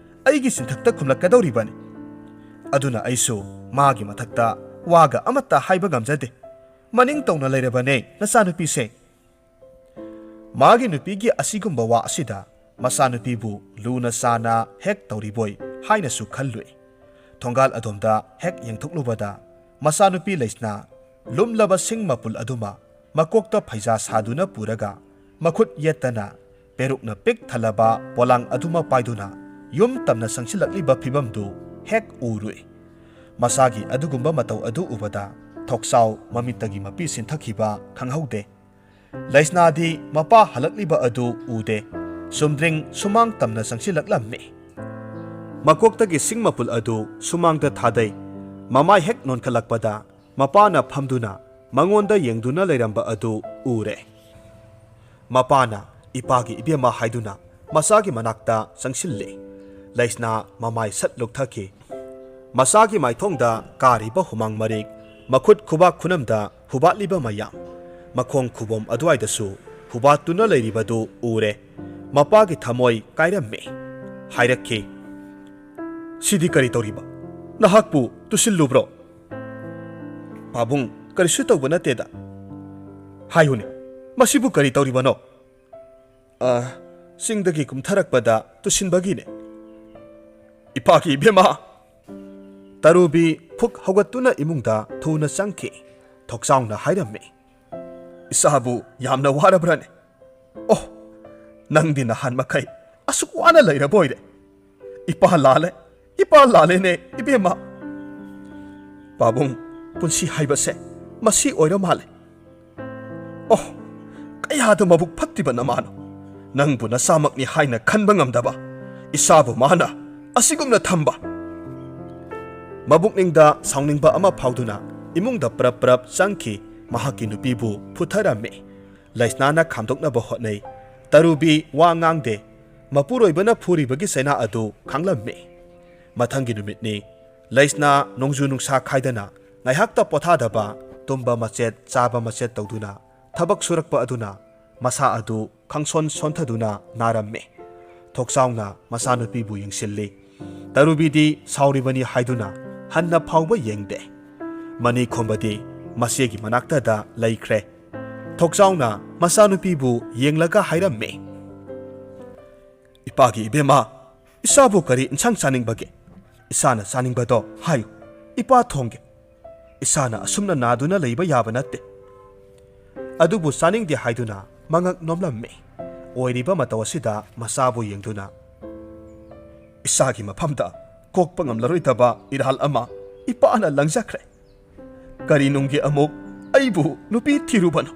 ꯑꯩꯒꯤ ꯆꯤꯟꯊꯛꯇ ꯈꯨꯝꯂꯛꯀꯗꯧꯔꯤꯕꯅꯤ꯫ ꯑꯗꯨꯅ ꯑꯩꯁꯨ ꯃꯥꯒꯤ ꯃꯊꯛꯇ ꯋꯥꯒ ꯑꯃꯠꯇ ꯍꯥꯏꯕ ꯉꯝꯖꯗꯦ꯫ ꯃꯅꯤꯡ ꯇꯧꯅ ꯂꯩꯔꯕꯅꯦ ꯅꯆꯥꯅꯨꯄꯤꯁꯦ꯫" ꯃꯥꯒꯤ ꯅꯨꯄꯤꯒꯤ ꯑꯁꯤꯒꯨꯝꯕ ꯋꯥ ꯑꯁꯤꯗ ꯃꯆꯥꯅꯨꯄꯤꯕꯨ ꯂꯨꯅ ꯆꯥꯅ ꯍꯦꯛ ꯇꯧꯔꯤꯕꯣꯏ ꯍꯥꯏꯅꯁꯨ ꯈꯜꯂꯨꯏ꯫ ꯊꯣꯡꯒꯥꯜ ꯑꯗꯣꯝꯗ ꯍꯦꯛ ꯌꯦꯡꯊꯣꯛꯂꯨꯕꯗ ꯃꯆꯥꯅꯨꯄꯤ ꯂꯩꯁꯅꯥ ꯂꯨꯝꯂꯕ ꯁꯤꯡ ꯃꯄꯨꯜ ꯑꯗꯨꯃ ꯃꯀꯣꯛꯇ ꯐꯩꯖꯥ ꯁꯥꯗꯨꯅ ꯄꯨꯔꯒ ꯃꯈꯨꯠ ꯌꯦꯠꯇꯅ ꯄꯦꯔꯨꯛꯅ ꯄꯤꯛ ꯊꯜꯂꯕ ꯄꯣꯂꯥꯡ ꯑꯗꯨꯃ ꯄꯥꯏꯗꯨꯅ ꯌꯨꯝ ꯇꯝꯅ ꯆꯪꯁꯤꯜꯂꯛꯂꯤꯕ ꯐꯤꯕꯝꯗꯨ ꯍꯦꯛ ꯎꯔꯨꯏ꯫ ꯃꯁꯥꯒꯤ ꯑꯗꯨꯒꯨꯝꯕ ꯃꯇꯧ ꯑꯗꯨ ꯎꯕꯗ ꯊꯣꯛꯆꯥꯎ ꯃꯃꯤꯠꯇꯒꯤ ꯃꯄꯤ ꯁꯤꯟꯊꯈꯤꯕ ꯈꯪꯍꯧꯗꯦ꯫ ꯂꯩꯁꯅꯥꯗꯤ ꯃꯄꯥ ꯍꯜꯂꯛꯂꯤꯕ ꯑꯗꯨ ꯎꯗꯦ꯫ ꯆꯨꯝꯗ꯭ꯔꯤꯡ ꯁꯨꯃꯥꯡ ꯇꯝꯅ ꯆꯪꯁꯤꯜꯂꯛꯂꯝꯃꯤ꯫ ꯃꯀꯣꯛꯇꯒꯤ ꯁꯤꯡ ꯃꯄꯨꯜ ꯑꯗꯨ ꯁꯨꯃꯥꯡꯗ ꯊꯥꯗꯩ꯫ ꯃꯃꯥꯏ ꯍꯦꯛ ꯅꯣꯟꯈꯠꯂꯛꯄꯗ ꯃꯄꯥꯅ ꯐꯝꯗꯨꯅ ꯃꯉꯣꯟꯗ ꯌꯦꯡꯗꯨꯅ ꯂꯩꯔꯝꯕ ꯑꯗꯨ ꯎꯔꯦ꯫ ꯃꯄꯥꯅ "ꯏꯄꯥꯒꯤ ꯏꯕꯦꯝꯃ" ꯍꯥꯏꯗꯨꯅ ꯃꯆꯥꯒꯤ ꯃꯅꯥꯛꯇ ꯆꯪꯁꯤꯜꯂꯦ꯫ ꯂꯩꯁꯅꯥ ꯃꯃꯥꯏ ꯁꯠ ꯂꯨꯛꯊꯈꯤ꯫ ꯃꯆꯥꯒꯤ ꯃꯥꯏꯊꯣꯡꯗ ꯀꯥꯔꯤꯕ ꯍꯨꯃꯥꯡ ꯃꯔꯤꯛ, ꯃꯈꯨꯠ ꯈꯨꯕꯥꯛ ꯈꯨꯅꯝꯗ ꯍꯨꯕꯥꯠꯂꯤꯕ ꯃꯌꯥꯝ, ꯃꯈꯣꯡ ꯈꯨꯕꯣꯝ ꯑꯗꯨꯋꯥꯏꯗꯁꯨ ꯍꯨꯕꯥꯠꯇꯨꯅ ꯂꯩꯔꯤꯕꯗꯨ ꯎꯔꯦ꯫ ꯃꯄꯥꯒꯤ ꯊꯃꯣꯏ ꯀꯥꯏꯔꯝꯃꯤ꯫ ꯍꯥꯏꯔꯛꯈꯤ, "ꯁꯤꯗꯤ ꯀꯔꯤ ꯇꯧꯔꯤꯕ? ꯅꯍꯥꯛꯄꯨ ꯇꯨꯁꯤꯜꯂꯨꯕ꯭ꯔꯣ?" "ꯄꯥꯕꯨꯡ, ꯀꯔꯤꯁꯨ ꯇꯧꯕ ꯅꯠꯇꯦꯗ꯫" "ꯍꯥꯏꯌꯨꯅꯦ, ꯃꯁꯤꯕꯨ ꯀꯔꯤ ꯇꯧꯔꯤꯕꯅꯣ?" "ꯑ, ꯆꯤꯡꯗꯒꯤ ꯀꯨꯝꯊꯔꯛꯄꯗ ꯇꯨꯁꯤꯟꯕꯒꯤꯅꯦ꯫" "ꯏꯄꯥꯒꯤ ꯏꯕꯦꯝꯃ!" ꯇꯔꯨꯕꯤ ꯐꯨꯛ ꯍꯧꯒꯠꯇꯨꯅ ꯏꯃꯨꯡꯗ ꯊꯨꯅ ꯆꯪꯈꯤ꯫ ꯊꯣꯛꯆꯥꯎꯅ ꯍꯥꯏꯔꯝꯃꯤ, "ꯏꯆꯥꯕꯨ ꯌꯥꯝꯅ ꯋꯥꯔꯕ꯭ꯔꯅꯦ? ꯑꯣ, ꯅꯪꯗꯤ ꯅꯍꯥꯟ ꯃꯈꯩ ꯑꯁꯨꯛ ꯋꯥꯅ ꯂꯩꯔꯕ ꯑꯣꯏꯔꯦ꯫ ꯏꯄꯥ ꯂꯥꯜꯂꯦ, ꯏꯄꯥ ꯂꯥꯜꯂꯦꯅꯦ, ꯏꯕꯦꯝꯃ꯫" "ꯄꯥꯕꯨꯡ, ꯄꯨꯟꯁꯤ ꯍꯥꯏꯕꯁꯦ ꯃꯁꯤ ꯑꯣꯏꯔ ꯃꯥꯜꯂꯦ꯫ ꯑꯣ, ꯀꯌꯥꯗ ꯃꯕꯨꯛ ꯐꯠꯇ꯭ꯔꯤꯕ ꯅꯃꯥꯅꯣ꯫ ꯅꯪꯕꯨ ꯅꯆꯥꯃꯛꯅꯤ ꯍꯥꯏꯅ ꯈꯟꯕ ꯉꯝꯗꯕ ꯏꯆꯥꯕꯨ ꯃꯥꯅ ꯑꯁꯤꯒꯨꯝꯅ ꯊꯝꯕ꯫" ꯃꯕꯨꯛꯅꯤꯡꯗ ꯁꯥꯎꯅꯤꯡꯕ ꯑꯃ ꯐꯥꯎꯗꯨꯅ ꯏꯃꯨꯡꯗ ꯄ꯭ꯔꯞ ꯄ꯭ꯔꯞ ꯆꯪꯈꯤ꯫ ꯃꯍꯥꯛꯀꯤ ꯅꯨꯄꯤꯕꯨ ꯐꯨꯊꯔꯝꯃꯤ꯫ ꯂꯩꯁꯅꯥꯅ ꯈꯥꯝꯗꯣꯛꯅꯕ ꯍꯣꯠꯅꯩ꯫ ꯇꯔꯨꯕꯤ ꯋꯥ ꯉꯥꯡꯗꯦ꯫ ꯃꯄꯨꯔꯣꯏꯕꯅ ꯐꯨꯔꯤꯕꯒꯤ ꯆꯩꯅꯥ ꯑꯗꯨ ꯈꯥꯡꯂꯝꯃꯤ꯫ ꯃꯊꯪꯒꯤ ꯅꯨꯃꯤꯠꯅꯤ꯫ ꯂꯩꯁꯅꯥ ꯅꯣꯡꯖꯨ ꯅꯨꯡꯁꯥ ꯈꯥꯏꯗꯅ ꯉꯥꯏꯍꯥꯛꯇ ꯄꯣꯊꯥꯗꯕ, ꯇꯨꯝꯕ ꯃꯆꯦꯠ, ꯆꯥꯕ ꯃꯆꯦꯠ ꯇꯧꯗꯨꯅ ꯊꯕꯛ ꯁꯨꯔꯛꯄ ꯑꯗꯨꯅ ꯃꯁꯥ ꯑꯗꯨ ꯈꯪꯁꯣꯟ ꯁꯣꯟꯊꯗꯨꯅ ꯅꯥꯔꯝꯃꯤ꯫ ꯊꯣꯛꯆꯥꯎꯅ ꯃꯆꯥꯅꯨꯄꯤꯕꯨ ꯌꯦꯡꯁꯤꯜꯂꯤ꯫ ꯇꯔꯨꯕꯤꯗꯤ ꯁꯥꯎꯔꯤꯕꯅꯤ ꯍꯥꯏꯗꯨꯅ ꯍꯟꯅ ꯐꯥꯎꯕ ꯌꯦꯡꯗꯦ꯫ ꯃꯅꯤ ꯈꯣꯝꯕꯗꯤ ꯃꯆꯦꯒꯤ ꯃꯅꯥꯛꯇꯗ ꯂꯩꯈ꯭ꯔꯦ꯫ ꯊꯣꯛꯆꯥꯎꯅ ꯃꯆꯥꯅꯨꯄꯤꯕꯨ ꯌꯦꯡꯂꯒ ꯍꯥꯏꯔꯝꯃꯤ, "ꯏꯄꯥꯒꯤ ꯏꯕꯦꯝꯃ, ꯏꯆꯥꯕꯨ ꯀꯔꯤ ꯏꯟꯁꯥꯡ ꯆꯥꯅꯤꯡꯕꯒꯦ? ꯏꯆꯥꯅ ꯆꯥꯅꯤꯡꯕꯗꯣ ꯍꯥꯏꯌꯨ, ꯏꯄꯥ ꯊꯣꯡꯒꯦ꯫ ꯏꯆꯥꯅ ꯑꯁꯨꯝꯅ ꯅꯥꯗꯨꯅ ꯂꯩꯕ ꯌꯥꯕ ꯅꯠꯇꯦ꯫" ꯑꯗꯨꯕꯨ ꯆꯥꯅꯤꯡꯗꯦ ꯍꯥꯏꯗꯨꯅ ꯃꯉꯛ ꯅꯣꯝꯂꯝꯃꯤ꯫ ꯑꯣꯏꯔꯤꯕ ꯃꯇꯧ ꯑꯁꯤꯗ ꯃꯆꯥꯕꯨ ꯌꯦꯡꯗꯨꯅ, "ꯏꯆꯥꯒꯤ ꯃꯐꯝꯗ ꯀꯣꯛꯄ ꯉꯝꯂꯔꯣꯏꯗꯕ ꯏꯔꯥꯜ ꯑꯃ ꯏꯄꯥꯅ ꯂꯪꯖꯈ꯭ꯔꯦ꯫ ꯀꯔꯤ ꯅꯨꯡꯒꯤ ꯑꯃꯨꯛ ꯑꯩꯕꯨ ꯅꯨꯄꯤ ꯊꯤꯔꯨꯕꯅꯣ?"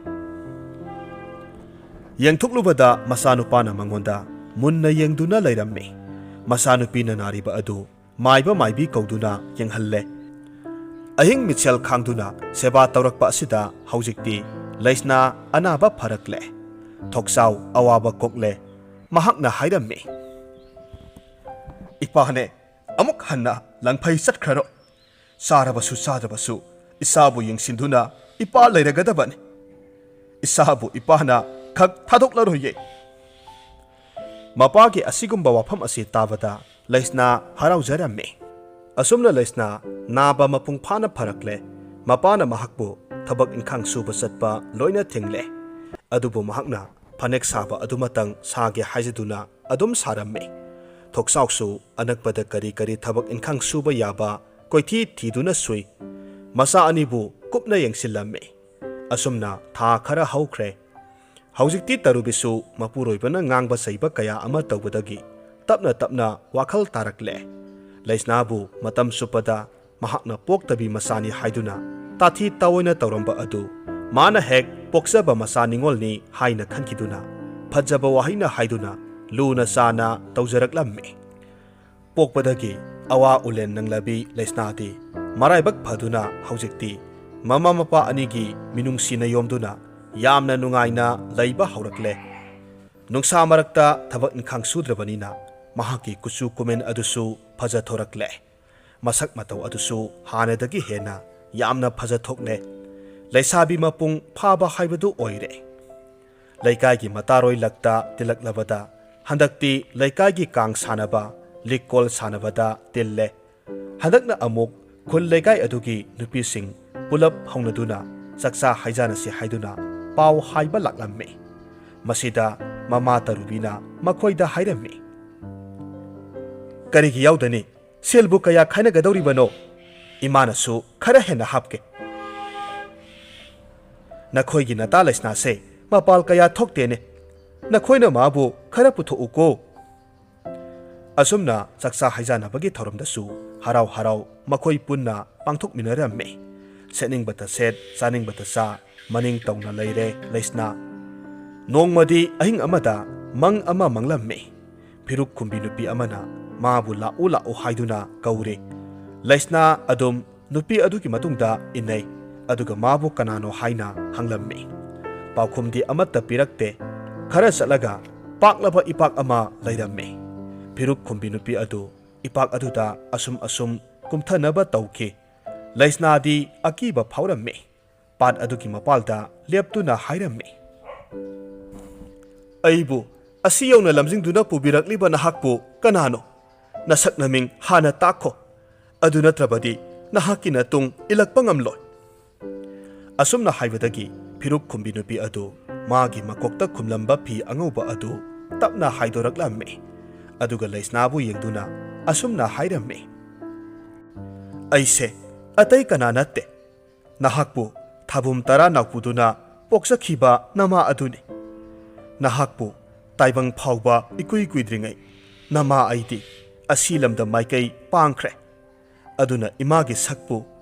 ꯌꯦꯡꯊꯣꯛꯂꯨꯕꯗ ꯃꯆꯥꯅꯨꯄꯥꯅ ꯃꯉꯣꯟꯗ ꯃꯨꯟꯅ ꯌꯦꯡꯗꯨꯅ ꯂꯩꯔꯝꯃꯤ꯫ ꯃꯆꯥꯅꯨꯄꯤꯅ ꯅꯥꯔꯤꯕ ꯑꯗꯨ ꯃꯥꯏꯕ ꯃꯥꯏꯕꯤ ꯀꯧꯗꯨꯅ ꯌꯦꯡꯍꯜꯂꯦ꯫ ꯑꯍꯤꯡ ꯃꯤꯠꯁꯦꯜ ꯈꯥꯡꯗꯨꯅ ꯁꯦꯕꯥ ꯇꯧꯔꯛꯄ ꯑꯁꯤꯗ ꯍꯧꯖꯤꯛꯇꯤ ꯂꯩꯁꯅꯥ ꯑꯅꯥꯕ ꯐꯔꯛꯂꯦ꯫ ꯊꯣꯛꯆꯥꯎ ꯑꯋꯥꯕ ꯀꯣꯛꯂꯦ꯫ ꯃꯍꯥꯛꯅ ꯍꯥꯏꯔꯝꯃꯤ, "ꯏꯄꯥꯅꯦ, ꯑꯃꯨꯛ ꯍꯟꯅ ꯂꯪꯐꯩ ꯆꯠꯈ꯭ꯔꯔꯣ꯫ ꯆꯥꯔꯕꯁꯨ ꯆꯥꯗ꯭ꯔꯕꯁꯨ ꯏꯆꯥꯕꯨ ꯌꯦꯡꯁꯤꯟꯗꯨꯅ ꯏꯄꯥ ꯂꯩꯔꯒꯗꯕꯅꯤ꯫ ꯏꯆꯥꯕꯨ ꯏꯄꯥꯅ ꯈꯛ ꯊꯥꯗꯣꯛꯂꯔꯣꯏꯌꯦ꯫" ꯃꯄꯥꯒꯤ ꯑꯁꯤꯒꯨꯝꯕ ꯋꯥꯐꯝ ꯑꯁꯤ ꯇꯥꯕꯗ ꯂꯩꯁꯅꯥ ꯍꯔꯥꯎꯖꯔꯝꯃꯤ꯫ ꯑꯁꯨꯝꯅ ꯂꯩꯁꯅꯥ ꯅꯥꯕ ꯃꯄꯨꯡ ꯐꯥꯅ ꯐꯔꯛꯂꯦ꯫ ꯃꯄꯥꯅ ꯃꯍꯥꯛꯄꯨ ꯊꯕꯛ ꯏꯪꯈꯥꯡ ꯁꯨꯕ ꯆꯠꯄ ꯂꯣꯏꯅ ꯊꯤꯡꯂꯦ꯫ ꯑꯗꯨꯕꯨ ꯃꯍꯥꯛꯅ ꯐꯅꯦꯛ ꯁꯥꯕ ꯑꯗꯨꯃꯇꯪ ꯁꯥꯒꯦ ꯍꯥꯏꯖꯗꯨꯅ ꯑꯗꯨꯝ ꯁꯥꯔꯝꯃꯤ꯫ ꯊꯣꯛꯆꯥꯎꯁꯨ ꯑꯅꯛꯄꯗ ꯀꯔꯤ ꯀꯔꯤ ꯊꯕꯛ ꯏꯪꯈꯥꯡ ꯁꯨꯕ ꯌꯥꯕ ꯀꯣꯏꯊꯤ ꯊꯤꯗꯨꯅ ꯁꯨꯏ꯫ ꯃꯆꯥ ꯑꯅꯤꯕꯨ ꯀꯨꯞꯅ ꯌꯦꯡꯁꯤꯜꯂꯝꯃꯤ꯫ ꯑꯁꯨꯝꯅ ꯊꯥ ꯈꯔ ꯍꯧꯈ꯭ꯔꯦ꯫ ꯍꯧꯖꯤꯛꯇꯤ ꯇꯔꯨꯕꯤꯁꯨ ꯃꯄꯨꯔꯣꯏꯕꯅ ꯉꯥꯡꯕ ꯆꯩꯕ ꯀꯌꯥ ꯑꯃ ꯇꯧꯕꯗꯒꯤ ꯇꯞꯅ ꯇꯞꯅ ꯋꯥꯈꯜ ꯇꯥꯔꯛꯂꯦ꯫ ꯂꯩꯁꯅꯥꯕꯨ ꯃꯇꯝ ꯆꯨꯞꯄꯗ ꯃꯍꯥꯛꯅ ꯄꯣꯛꯇꯕꯤ ꯃꯆꯥꯅꯤ ꯍꯥꯏꯗꯨꯅ ꯇꯥꯊꯤ ꯇꯥꯑꯣꯏꯅ ꯇꯧꯔꯝꯕ ꯑꯗꯨ ꯃꯥꯅ ꯍꯦꯛ ꯄꯣꯛꯆꯕ ꯃꯆꯥ ꯅꯤꯉꯣꯜꯅꯤ ꯍꯥꯏꯅ ꯈꯟꯈꯤꯗꯨꯅ ꯐꯖꯕ ꯋꯥꯍꯩꯅ ꯍꯥꯏꯗꯨꯅ ꯂꯨꯅ ꯆꯥꯅ ꯇꯧꯖꯔꯛꯂꯝꯃꯤ꯫ ꯄꯣꯛꯄꯗꯒꯤ ꯑꯋꯥ ꯎꯂꯦꯟ ꯅꯪꯂꯕꯤ ꯂꯩꯁꯅꯥꯗꯤ ꯃꯔꯥꯏꯕꯛ ꯐꯗꯨꯅ ꯍꯧꯖꯤꯛꯇꯤ ꯃꯃꯥ ꯃꯄꯥ ꯑꯅꯤꯒꯤ ꯃꯤꯅꯨꯡꯁꯤꯅ ꯌꯣꯝꯗꯨꯅ ꯌꯥꯝꯅ ꯅꯨꯡꯉꯥꯏꯅ ꯂꯩꯕ ꯍꯧꯔꯛꯂꯦ꯫ ꯅꯨꯡꯁꯥ ꯃꯔꯛꯇ ꯊꯕꯛ ꯏꯪꯈꯥꯡ ꯁꯨꯗ꯭ꯔꯕꯅꯤꯅ ꯃꯍꯥꯛꯀꯤ ꯀꯨꯆꯨ ꯀꯨꯃꯦꯟ ꯑꯗꯨꯁꯨ ꯐꯖꯊꯣꯔꯛꯂꯦ꯫ ꯃꯁꯛ ꯃꯇꯧ ꯑꯗꯨꯁꯨ ꯍꯥꯟꯅꯗꯒꯤ ꯍꯦꯟꯅ ꯌꯥꯝꯅ ꯐꯖꯊꯣꯛꯂꯦ꯫ ꯂꯩꯁꯥꯕꯤ ꯃꯄꯨꯡ ꯐꯥꯕ ꯍꯥꯏꯕꯗꯨ ꯑꯣꯏꯔꯦ꯫ ꯂꯩꯀꯥꯏꯒꯤ ꯃꯇꯥꯔꯣꯏ ꯂꯛꯇ ꯇꯤꯜꯂꯛꯂꯕꯗ ꯍꯟꯗꯛꯇꯤ ꯂꯩꯀꯥꯏꯒꯤ ꯀꯥꯡ ꯁꯥꯟꯅꯕ, ꯂꯤꯛꯀꯣꯜ ꯁꯥꯟꯅꯕꯗ ꯇꯤꯜꯂꯦ꯫ ꯍꯟꯗꯛꯅ ꯑꯃꯨꯛ ꯈꯨꯜ ꯂꯩꯀꯥꯏ ꯑꯗꯨꯒꯤ ꯅꯨꯄꯤꯁꯤꯡ ꯄꯨꯂꯞ ꯍꯧꯅꯗꯨꯅ ꯆꯥꯛꯆꯥ ꯍꯩꯖꯥꯅꯁꯤ ꯍꯥꯏꯗꯨꯅ ꯄꯥꯎ ꯍꯥꯏꯕ ꯂꯥꯛꯂꯝꯃꯤ꯫ ꯃꯁꯤꯗ ꯃꯃꯥ ꯇꯔꯨꯕꯤꯅ ꯃꯈꯣꯏꯗ ꯍꯥꯏꯔꯝꯃꯤ, "ꯀꯔꯤꯒꯤ ꯌꯥꯎꯗꯅꯤ? ꯁꯦꯜꯕꯨ ꯀꯌꯥ ꯈꯥꯏꯅꯒꯗꯧꯔꯤꯕꯅꯣ? ꯏꯃꯥꯅꯁꯨ ꯈꯔ ꯍꯦꯟꯅ ꯍꯥꯞꯀꯦ꯫ ꯅꯈꯣꯏꯒꯤ ꯅꯇꯥ ꯂꯩꯁꯅꯥꯁꯦ ꯃꯄꯥꯜ ꯀꯌꯥ ꯊꯣꯛꯇꯦꯅꯦ꯫ ꯅꯈꯣꯏꯅ ꯃꯥꯕꯨ ꯈꯔ ꯄꯨꯊꯣꯛꯎꯀꯣ꯫" ꯑꯁꯨꯝꯅ ꯆꯥꯛꯆꯥ ꯍꯩꯖꯥꯅꯕꯒꯤ ꯊꯧꯔꯝꯗꯁꯨ ꯍꯔꯥꯎ ꯍꯔꯥꯎ ꯃꯈꯣꯏ ꯄꯨꯟꯅ ꯄꯥꯡꯊꯣꯛꯃꯤꯟꯅꯔꯝꯃꯤ꯫ ꯁꯦꯠꯅꯤꯡꯕꯇ ꯁꯦꯠ, ꯆꯥꯅꯤꯡꯕꯇ ꯆꯥ, ꯃꯅꯤꯡ ꯇꯧꯅ ꯂꯩꯔꯦ ꯂꯩꯁꯅꯥ꯫ ꯅꯣꯡꯃꯗꯤ ꯑꯍꯤꯡ ꯑꯃꯗ ꯃꯪ ꯑꯃ ꯃꯪꯂꯝꯃꯤ꯫ ꯐꯤꯔꯨꯛ ꯈꯨꯝꯕꯤ ꯅꯨꯄꯤ ꯑꯃꯅ ꯃꯥꯕꯨ "ꯂꯥꯛꯎ, ꯂꯥꯛꯎ" ꯍꯥꯏꯗꯨꯅ ꯀꯧꯔꯦ꯫ ꯂꯩꯁꯅꯥ ꯑꯗꯨꯝ ꯅꯨꯄꯤ ꯑꯗꯨꯒꯤ ꯃꯇꯨꯡꯗ ꯏꯟꯅꯩ, ꯑꯗꯨꯒ ꯃꯥꯕꯨ ꯀꯅꯥꯅꯣ ꯍꯥꯏꯅ ꯍꯪꯂꯝꯃꯤ꯫ ꯄꯥꯎꯈꯨꯝꯗꯤ ꯑꯃꯠꯇ ꯄꯤꯔꯛꯇꯦ꯫ ꯈꯔ ꯆꯠꯂꯒ ꯄꯥꯛꯂꯕ ꯏꯄꯥꯛ ꯑꯃ ꯂꯩꯔꯝꯃꯤ꯫ ꯐꯤꯔꯨꯛ ꯈꯨꯝꯕꯤ ꯅꯨꯄꯤ ꯑꯗꯨ ꯏꯄꯥꯛ ꯑꯗꯨꯗ ꯑꯁꯨꯝ ꯑꯁꯨꯝ ꯀꯨꯝꯊꯅꯕ ꯇꯧꯈꯤ꯫ ꯂꯩꯁꯅꯥꯗꯤ ꯑꯀꯤꯕ ꯐꯥꯎꯔꯝꯃꯤ꯫ ꯄꯥꯠ ꯑꯗꯨꯒꯤ ꯃꯄꯥꯜꯗ ꯂꯦꯞꯇꯨꯅ ꯍꯥꯏꯔꯝꯃꯤ, "ꯑꯩꯕꯨ ꯑꯁꯤ ꯌꯧꯅ ꯂꯝꯖꯤꯡꯗꯨꯅ ꯄꯨꯕꯤꯔꯛꯂꯤꯕ ꯅꯍꯥꯛꯄꯨ ꯀꯅꯥꯅꯣ? ꯅꯁꯛ ꯅꯃꯤꯡ ꯍꯥꯟꯅ ꯇꯥꯛꯈꯣ꯫ ꯑꯗꯨ ꯅꯠꯇ꯭ꯔꯕꯗꯤ ꯅꯍꯥꯛꯀꯤ ꯅꯇꯨꯡ ꯏꯜꯂꯛꯄ ꯉꯝꯂꯣꯏ"꯫ ꯑꯁꯨꯝꯅ ꯍꯥꯏꯕꯗꯒꯤ ꯐꯤꯔꯨꯛ ꯈꯨꯝꯕꯤ ꯅꯨꯄꯤ ꯑꯗꯨ ꯃꯥꯒꯤ ꯃꯀꯣꯛꯇ ꯈꯨꯝꯂꯝꯕ ꯐꯤ ꯑꯉꯧꯕ ꯑꯗꯨ ꯇꯞꯅ ꯍꯥꯏꯗꯣꯔꯛꯂꯝꯃꯤ꯫ ꯑꯗꯨꯒ ꯂꯩꯁꯅꯥꯕꯨ ꯌꯦꯡꯗꯨꯅ ꯑꯁꯨꯝꯅ ꯍꯥꯏꯔꯝꯃꯤ, "ꯑꯩꯁꯦ ꯑꯇꯩ ꯀꯅꯥ ꯅꯠꯇꯦ꯫ ꯅꯍꯥꯛꯄꯨ ꯊꯥꯕꯨꯝ ꯇꯔꯥ ꯅꯥꯎꯄꯨꯗꯨꯅ ꯄꯣꯛꯆꯈꯤꯕ ꯅꯃꯥ ꯑꯗꯨꯅꯤ꯫ ꯅꯍꯥꯛꯄꯨ ꯇꯥꯏꯕꯪ ꯐꯥꯎꯕ ꯏꯀꯨꯏ ꯀꯨꯏꯗ꯭ꯔꯤꯉꯩ ꯅꯃꯥ ꯑꯩꯗꯤ ꯑꯁꯤ ꯂꯝꯗ ꯃꯥꯏꯀꯩ ꯄꯥꯡꯈ꯭ꯔꯦ꯫ ꯑꯗꯨꯅ ꯏꯃꯥꯒꯤ ꯁꯛꯄꯨ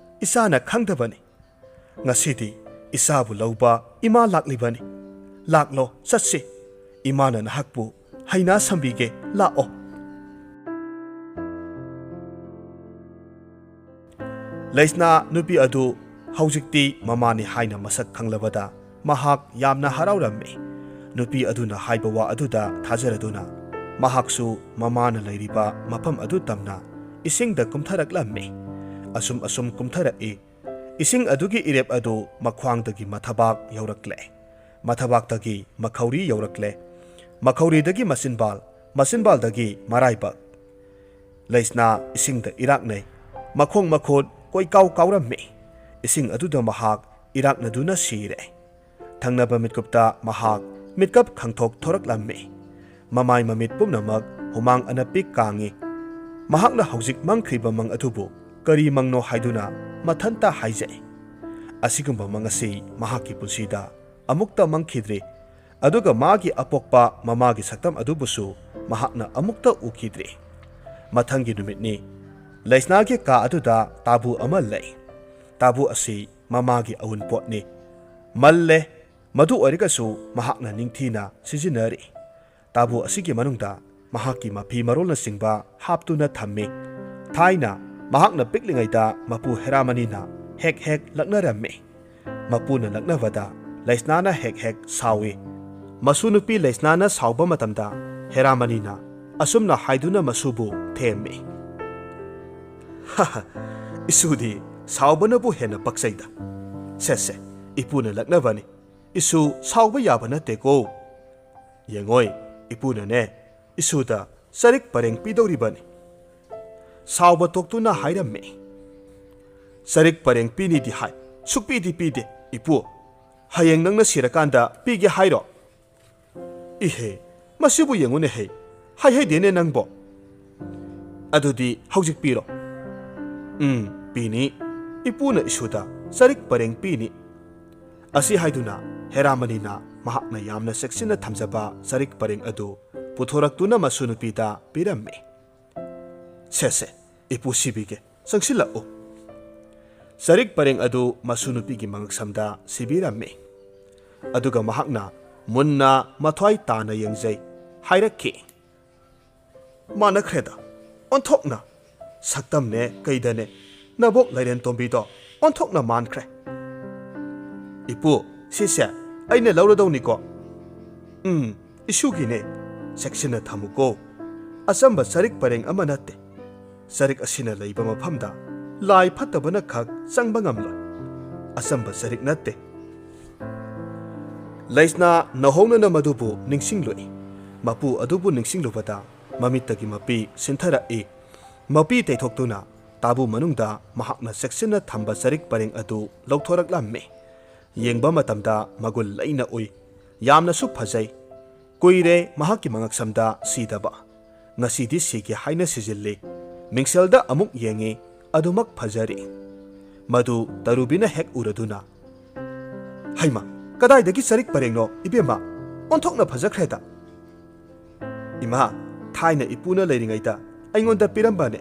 ꯏꯆꯥꯅ ꯈꯪꯗꯕꯅꯤ꯫ ꯉꯁꯤꯗꯤ ꯏꯆꯥꯕꯨ ꯂꯧꯕ ꯏꯃꯥ ꯂꯥꯛꯂꯤꯕꯅꯤ꯫ ꯂꯥꯛꯂꯣ, ꯆꯠꯁꯤ꯫ ꯏꯃꯥꯅ ꯅꯍꯥꯛꯄꯨ ꯍꯩꯅꯥ ꯁꯝꯕꯤꯒꯦ, ꯂꯥꯛꯑꯣ"꯫ ꯂꯩꯁꯅꯥ ꯅꯨꯄꯤ ꯑꯗꯨ ꯍꯧꯖꯤꯛꯇꯤ ꯃꯃꯥꯅꯤ ꯍꯥꯏꯅ ꯃꯁꯛ ꯈꯪꯂꯕꯗ ꯃꯍꯥꯛ ꯌꯥꯝꯅ ꯍꯔꯥꯎꯔꯝꯃꯤ꯫ ꯅꯨꯄꯤ ꯑꯗꯨꯅ ꯍꯥꯏꯕ ꯋꯥ ꯑꯗꯨꯗ ꯊꯥꯖꯔꯗꯨꯅ ꯃꯍꯥꯛꯁꯨ ꯃꯃꯥꯅ ꯂꯩꯔꯤꯕ ꯃꯐꯝ ꯑꯗꯨ ꯇꯝꯅ ꯏꯁꯤꯡꯗ ꯀꯨꯝꯊꯔꯛꯂꯝꯃꯤ꯫ ꯑꯁꯨꯝ ꯑꯁꯨꯝ ꯀꯨꯝꯊꯔꯛꯏ꯫ ꯏꯁꯤꯡ ꯑꯗꯨꯒꯤ ꯏꯔꯦꯞ ꯑꯗꯨ ꯃꯈ꯭ꯋꯥꯡꯗꯒꯤ ꯃꯊꯕꯥꯛ ꯌꯧꯔꯛꯂꯦ꯫ ꯃꯊꯕꯥꯛꯇꯒꯤ ꯃꯈꯧꯔꯤ ꯌꯧꯔꯛꯂꯦ꯫ ꯃꯈꯧꯔꯤꯗꯒꯤ ꯃꯆꯤꯟꯕꯥꯜ, ꯃꯆꯤꯟꯕꯥꯜꯗꯒꯤ ꯃꯔꯥꯏꯕꯛ꯫ ꯂꯩꯁꯅꯥ ꯏꯁꯤꯡꯗ ꯏꯔꯥꯛꯅꯩ꯫ ꯃꯈꯣꯡ ꯃꯈꯨꯠ ꯀꯣꯏꯀꯥꯎ ꯀꯥꯎꯔꯝꯃꯤ꯫ ꯏꯁꯤꯡ ꯑꯗꯨꯗ ꯃꯍꯥꯛ ꯏꯔꯥꯛꯅꯗꯨꯅ ꯁꯤꯔꯦ꯫ ꯊꯪꯅꯕ ꯃꯤꯠꯀꯨꯞꯇ ꯃꯍꯥꯛ ꯃꯤꯠꯀꯞ ꯈꯪꯊꯣꯛ ꯊꯣꯔꯛꯂꯝꯃꯤ꯫ ꯃꯃꯥꯏ ꯃꯃꯤꯠ ꯄꯨꯝꯅꯃꯛ ꯍꯨꯃꯥꯡ ꯑꯅꯞꯄꯤ ꯀꯥꯡꯉꯤ꯫ ꯃꯍꯥꯛꯅ ꯍꯧꯖꯤꯛ ꯃꯪꯈ꯭ꯔꯤꯕ ꯃꯪ ꯑꯗꯨꯕꯨ ꯀꯔꯤ ꯃꯪꯅꯣ ꯍꯥꯏꯗꯨꯅ ꯃꯊꯟꯇ ꯍꯥꯏꯖꯩ꯫ ꯑꯁꯤꯒꯨꯝꯕ ꯃꯪ ꯑꯁꯤ ꯃꯍꯥꯛꯀꯤ ꯄꯨꯟꯁꯤꯗ ꯑꯃꯨꯛꯇ ꯃꯪꯈꯤꯗ꯭ꯔꯤ꯫ ꯑꯗꯨꯒ ꯃꯥꯒꯤ ꯑꯄꯣꯛꯄ ꯃꯃꯥꯒꯤ ꯁꯛꯇꯝ ꯑꯗꯨꯕꯨꯁꯨ ꯃꯍꯥꯛꯅ ꯑꯃꯨꯛꯇ ꯎꯈꯤꯗ꯭ꯔꯤ꯫ ꯃꯊꯪꯒꯤ ꯅꯨꯃꯤꯠꯅꯤ꯫ ꯂꯩꯁꯅꯥꯒꯤ ꯀꯥ ꯑꯗꯨꯗ ꯇꯥꯕꯨ ꯑꯃ ꯂꯩ꯫ ꯇꯥꯕꯨ ꯑꯁꯤ ꯃꯃꯥꯒꯤ ꯑꯎꯟꯄꯣꯠꯅꯤ꯫ ꯃꯜꯂꯦ, ꯃꯗꯨ ꯑꯣꯏꯔꯒꯁꯨ ꯃꯍꯥꯛꯅ ꯅꯤꯡꯊꯤꯅ ꯁꯤꯖꯤꯟꯅꯔꯤ꯫ ꯇꯥꯕꯨ ꯑꯁꯤꯒꯤ ꯃꯅꯨꯡꯗ ꯃꯍꯥꯛꯀꯤ ꯃꯐꯤ ꯃꯔꯣꯜꯅꯆꯤꯡꯕ ꯍꯥꯞꯇꯨꯅ ꯊꯝꯃꯤ꯫ ꯊꯥꯏꯅ ꯃꯍꯥꯛꯅ ꯄꯤꯛꯂꯤꯉꯩꯗ ꯃꯄꯨ ꯍꯦꯔꯥꯃꯅꯤꯅ ꯍꯦꯛ ꯍꯦꯛ ꯂꯛꯅꯔꯝꯃꯤ꯫ ꯃꯄꯨꯅ ꯂꯛꯅꯕꯗ ꯂꯩꯁꯅꯥꯅ ꯍꯦꯛ ꯍꯦꯛ ꯁꯥꯎꯏ꯫ ꯃꯁꯨ ꯅꯨꯄꯤ ꯂꯩꯁꯅꯥꯅ ꯁꯥꯎꯕ ꯃꯇꯝꯗ ꯍꯦꯔꯥꯃꯅꯤꯅ ꯑꯁꯨꯝꯅ ꯍꯥꯏꯗꯨꯅ ꯃꯁꯨꯕꯨ ꯊꯦꯝꯃꯤ꯫ "ꯍꯥ ꯍꯥ, ꯏꯁꯨꯗꯤ ꯁꯥꯎꯕꯅꯕꯨ ꯍꯦꯟꯅ ꯄꯛꯆꯩꯗ꯫ ꯁꯦ ꯁꯦ, ꯏꯄꯨꯅ ꯂꯛꯅꯕꯅꯤ, ꯏꯁꯨ ꯁꯥꯎꯕ ꯌꯥꯕ ꯅꯠꯇꯦꯀꯣ꯫ ꯌꯦꯡꯉꯣꯏ, ꯏꯄꯨꯅꯅꯦ, ꯏꯁꯨꯗ ꯆꯔꯤꯛ ꯄꯔꯦꯡ ꯄꯤꯗꯧꯔꯤꯕꯅꯤ"꯫ ꯁꯥꯎꯕ ꯇꯣꯛꯇꯨꯅ ꯍꯥꯏꯔꯝꯃꯤ꯫ "ꯆꯔꯤꯛ ꯄꯔꯦꯡ ꯄꯤꯅꯤꯗꯤ ꯍꯥꯏ, ꯁꯨꯛꯄꯤꯗꯤ ꯄꯤꯗꯦ, ꯏꯄꯨ꯫ ꯍꯌꯦꯡ ꯅꯪꯅ ꯁꯤꯔꯀꯥꯟꯗ ꯄꯤꯒꯦ ꯍꯥꯏꯔꯣ?" "ꯏꯍꯦ, ꯃꯁꯤꯕꯨ ꯌꯦꯡꯉꯨꯅꯦꯍꯦ, ꯍꯥꯏꯍꯩꯗꯦꯅꯦ ꯅꯪꯕꯣ꯫ ꯑꯗꯨꯗꯤ ꯍꯧꯖꯤꯛ ꯄꯤꯔꯣ"꯫ "ꯎꯝ, ꯄꯤꯅꯤ꯫ ꯏꯄꯨꯅ ꯏꯁꯨꯗ ꯆꯔꯤꯛ ꯄꯔꯦꯡ ꯄꯤꯅꯤ"꯫ ꯑꯁꯤ ꯍꯥꯏꯗꯨꯅ ꯍꯦꯔꯥꯃꯅꯤꯅ ꯃꯍꯥꯛꯅ ꯌꯥꯝꯅ ꯆꯦꯛꯁꯤꯟꯅ ꯊꯝꯖꯕ ꯆꯔꯤꯛ ꯄꯔꯦꯡ ꯑꯗꯨ ꯄꯨꯊꯣꯔꯛꯇꯨꯅ ꯃꯁꯨ ꯅꯨꯄꯤꯗ ꯄꯤꯔꯝꯃꯤ꯫ "ꯁꯦ ꯁꯦ, ꯏꯄꯨ ꯁꯤꯕꯤꯒꯦ, ꯆꯪꯁꯤꯜꯂꯛꯎ"꯫ ꯆꯔꯤꯛ ꯄꯔꯦꯡ ꯑꯗꯨ ꯃꯁꯨ ꯅꯨꯄꯤꯒꯤ ꯃꯉꯛꯁꯝꯗ ꯁꯤꯕꯤꯔꯝꯃꯤ꯫ ꯑꯗꯨꯒ ꯃꯍꯥꯛꯅ ꯃꯨꯟꯅ ꯃꯊ꯭ꯋꯥꯏ ꯇꯥꯅ ꯌꯦꯡꯖꯩ꯫ ꯍꯥꯏꯔꯛꯈꯤ, "ꯃꯥꯟꯅꯈ꯭ꯔꯦꯗ, ꯑꯣꯟꯊꯣꯛꯅ꯫ ꯁꯛꯇꯝꯅꯦ ꯀꯩꯗꯅꯦ, ꯅꯕꯣꯛ ꯂꯥꯏꯔꯦꯟ ꯇꯣꯝꯕꯤꯗꯣ ꯑꯣꯟꯊꯣꯛꯅ ꯃꯥꯟꯈ꯭ꯔꯦ"꯫ "ꯏꯄꯨ, ꯁꯤꯁꯦ ꯑꯩꯅ ꯂꯧꯔꯗꯧꯅꯤꯀꯣ"꯫ "ꯎꯝ, ꯏꯁꯨꯒꯤꯅꯦ꯫ ꯆꯦꯛꯁꯤꯟꯅ ꯊꯝꯃꯨꯀꯣ꯫ ꯑꯆꯝꯕ ꯆꯔꯤꯛ ꯄꯔꯦꯡ ꯑꯃ ꯅꯠꯇꯦ꯫ ꯆꯔꯤꯛ ꯑꯁꯤꯅ ꯂꯩꯕ ꯃꯐꯝꯗ ꯂꯥꯏ ꯐꯠꯇꯕꯅ ꯈꯛ ꯆꯪꯕ ꯉꯝꯂꯣꯏ꯫ ꯑꯆꯝꯕ ꯆꯔꯤꯛ ꯅꯠꯇꯦ"꯫ ꯂꯩꯁꯅꯥ ꯅꯧꯍꯧꯅꯅ ꯃꯗꯨꯕꯨ ꯅꯤꯡꯁꯤꯡꯂꯨꯏ꯫ ꯃꯄꯨ ꯑꯗꯨꯕꯨ ꯅꯤꯡꯁꯤꯡꯂꯨꯕꯗ ꯃꯃꯤꯠꯇꯒꯤ ꯃꯄꯤ ꯁꯤꯟꯊꯔꯛꯏ꯫ ꯃꯄꯤ ꯇꯩꯊꯣꯛꯇꯨꯅ ꯇꯥꯕꯨ ꯃꯅꯨꯡꯗ ꯃꯍꯥꯛꯅ ꯆꯦꯛꯁꯤꯟꯅ ꯊꯝꯕ ꯆꯔꯤꯛ ꯄꯔꯦꯡ ꯑꯗꯨ ꯂꯧꯊꯣꯔꯛꯂꯝꯃꯤ꯫ ꯌꯦꯡꯕ ꯃꯇꯝꯗ ꯃꯒꯨꯟ ꯂꯩꯅ ꯎꯏ꯫ ꯌꯥꯝꯅꯁꯨ ꯐꯖꯩ꯫ ꯀꯨꯏꯔꯦ ꯃꯍꯥꯛꯀꯤ ꯃꯉꯛꯁꯝꯗ ꯁꯤꯗꯕ꯫ ꯉꯁꯤꯗꯤ ꯁꯤꯒꯦ ꯍꯥꯏꯅ ꯁꯤꯖꯤꯜꯂꯤ꯫ ꯃꯤꯡꯁꯦꯜꯗ ꯑꯃꯨꯛ ꯌꯦꯡꯉꯤ, ꯑꯗꯨꯃꯛ ꯐꯖꯔꯤ꯫ ꯃꯗꯨ ꯇꯔꯨꯕꯤꯅ ꯍꯦꯛ ꯎꯔꯗꯨꯅ, "ꯍꯩꯃ, ꯀꯗꯥꯏꯗꯒꯤ ꯆꯔꯤꯛ ꯄꯔꯦꯡꯅꯣ, ꯏꯕꯦꯝꯃ? ꯑꯣꯟꯊꯣꯛꯅ ꯐꯖꯈ꯭ꯔꯦꯗ!" "ꯏꯃꯥ, ꯊꯥꯏꯅ ꯏꯄꯨꯅ ꯂꯩꯔꯤꯉꯩꯗ ꯑꯩꯉꯣꯟꯗ ꯄꯤꯔꯝꯕꯅꯦ"꯫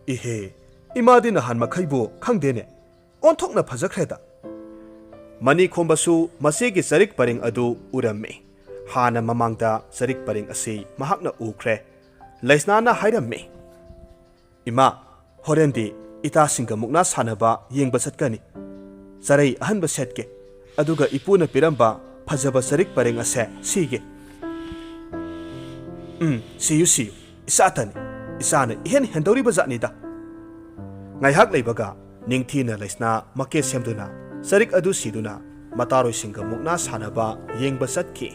"ꯏꯍꯦ, ꯏꯃꯥꯗꯤ ꯅꯍꯥꯟ ꯃꯈꯩꯕꯨ ꯈꯪꯗꯦꯅꯦ꯫ ꯑꯣꯟꯊꯣꯛꯅ ꯐꯖꯈ꯭ꯔꯦꯗ꯫ ꯃꯅꯤ ꯈꯣꯝꯕꯁꯨ ꯃꯆꯦꯒꯤ ꯆꯔꯤꯛ ꯄꯔꯦꯡ ꯑꯗꯨ ꯎꯔꯝꯃꯤ꯫ ꯍꯥꯟꯅ ꯃꯃꯥꯡꯗ ꯆꯔꯤꯛ ꯄꯔꯦꯡ ꯑꯁꯤ ꯃꯍꯥꯛꯅ ꯎꯈ꯭ꯔꯦ꯫ ꯂꯩꯁꯅꯥꯅ ꯍꯥꯏꯔꯝꯃꯤ, "ꯏꯃꯥ, ꯍꯣꯔꯦꯟꯗꯤ ꯏꯇꯥꯁꯤꯡꯒ ꯃꯨꯛꯅꯥ ꯁꯥꯟꯅꯕ ꯌꯦꯡꯕ ꯆꯠꯀꯅꯤ꯫ ꯆꯔꯩ ꯑꯍꯟꯕ ꯁꯦꯠꯀꯦ, ꯑꯗꯨꯒ ꯏꯄꯨꯅ ꯄꯤꯔꯝꯕ ꯐꯖꯕ ꯆꯔꯤꯛ ꯄꯔꯦꯡ ꯑꯁꯦ ꯁꯤꯒꯦ꯫ ꯎꯝ, ꯁꯤꯌꯨ, ꯁꯤꯌꯨ, ꯏꯆꯥꯇꯅꯤ꯫ ꯏꯆꯥꯅ ꯏꯍꯦꯟ ꯍꯦꯟꯗꯧꯔꯤꯕ ꯖꯥꯠꯅꯤꯗ꯫" ꯉꯥꯏꯍꯥꯛ ꯂꯩꯕꯒ ꯅꯤꯡꯊꯤꯅ ꯂꯩꯁꯅꯥ ꯃꯀꯦ ꯁꯦꯝꯗꯨꯅ ꯆꯔꯤꯛ ꯑꯗꯨ ꯁꯤꯗꯨꯅ ꯃꯇꯥꯔꯣꯏꯁꯤꯡꯒ ꯃꯨꯛꯅꯥ ꯁꯥꯟꯅꯕ ꯌꯦꯡꯕ ꯆꯠꯈꯤ꯫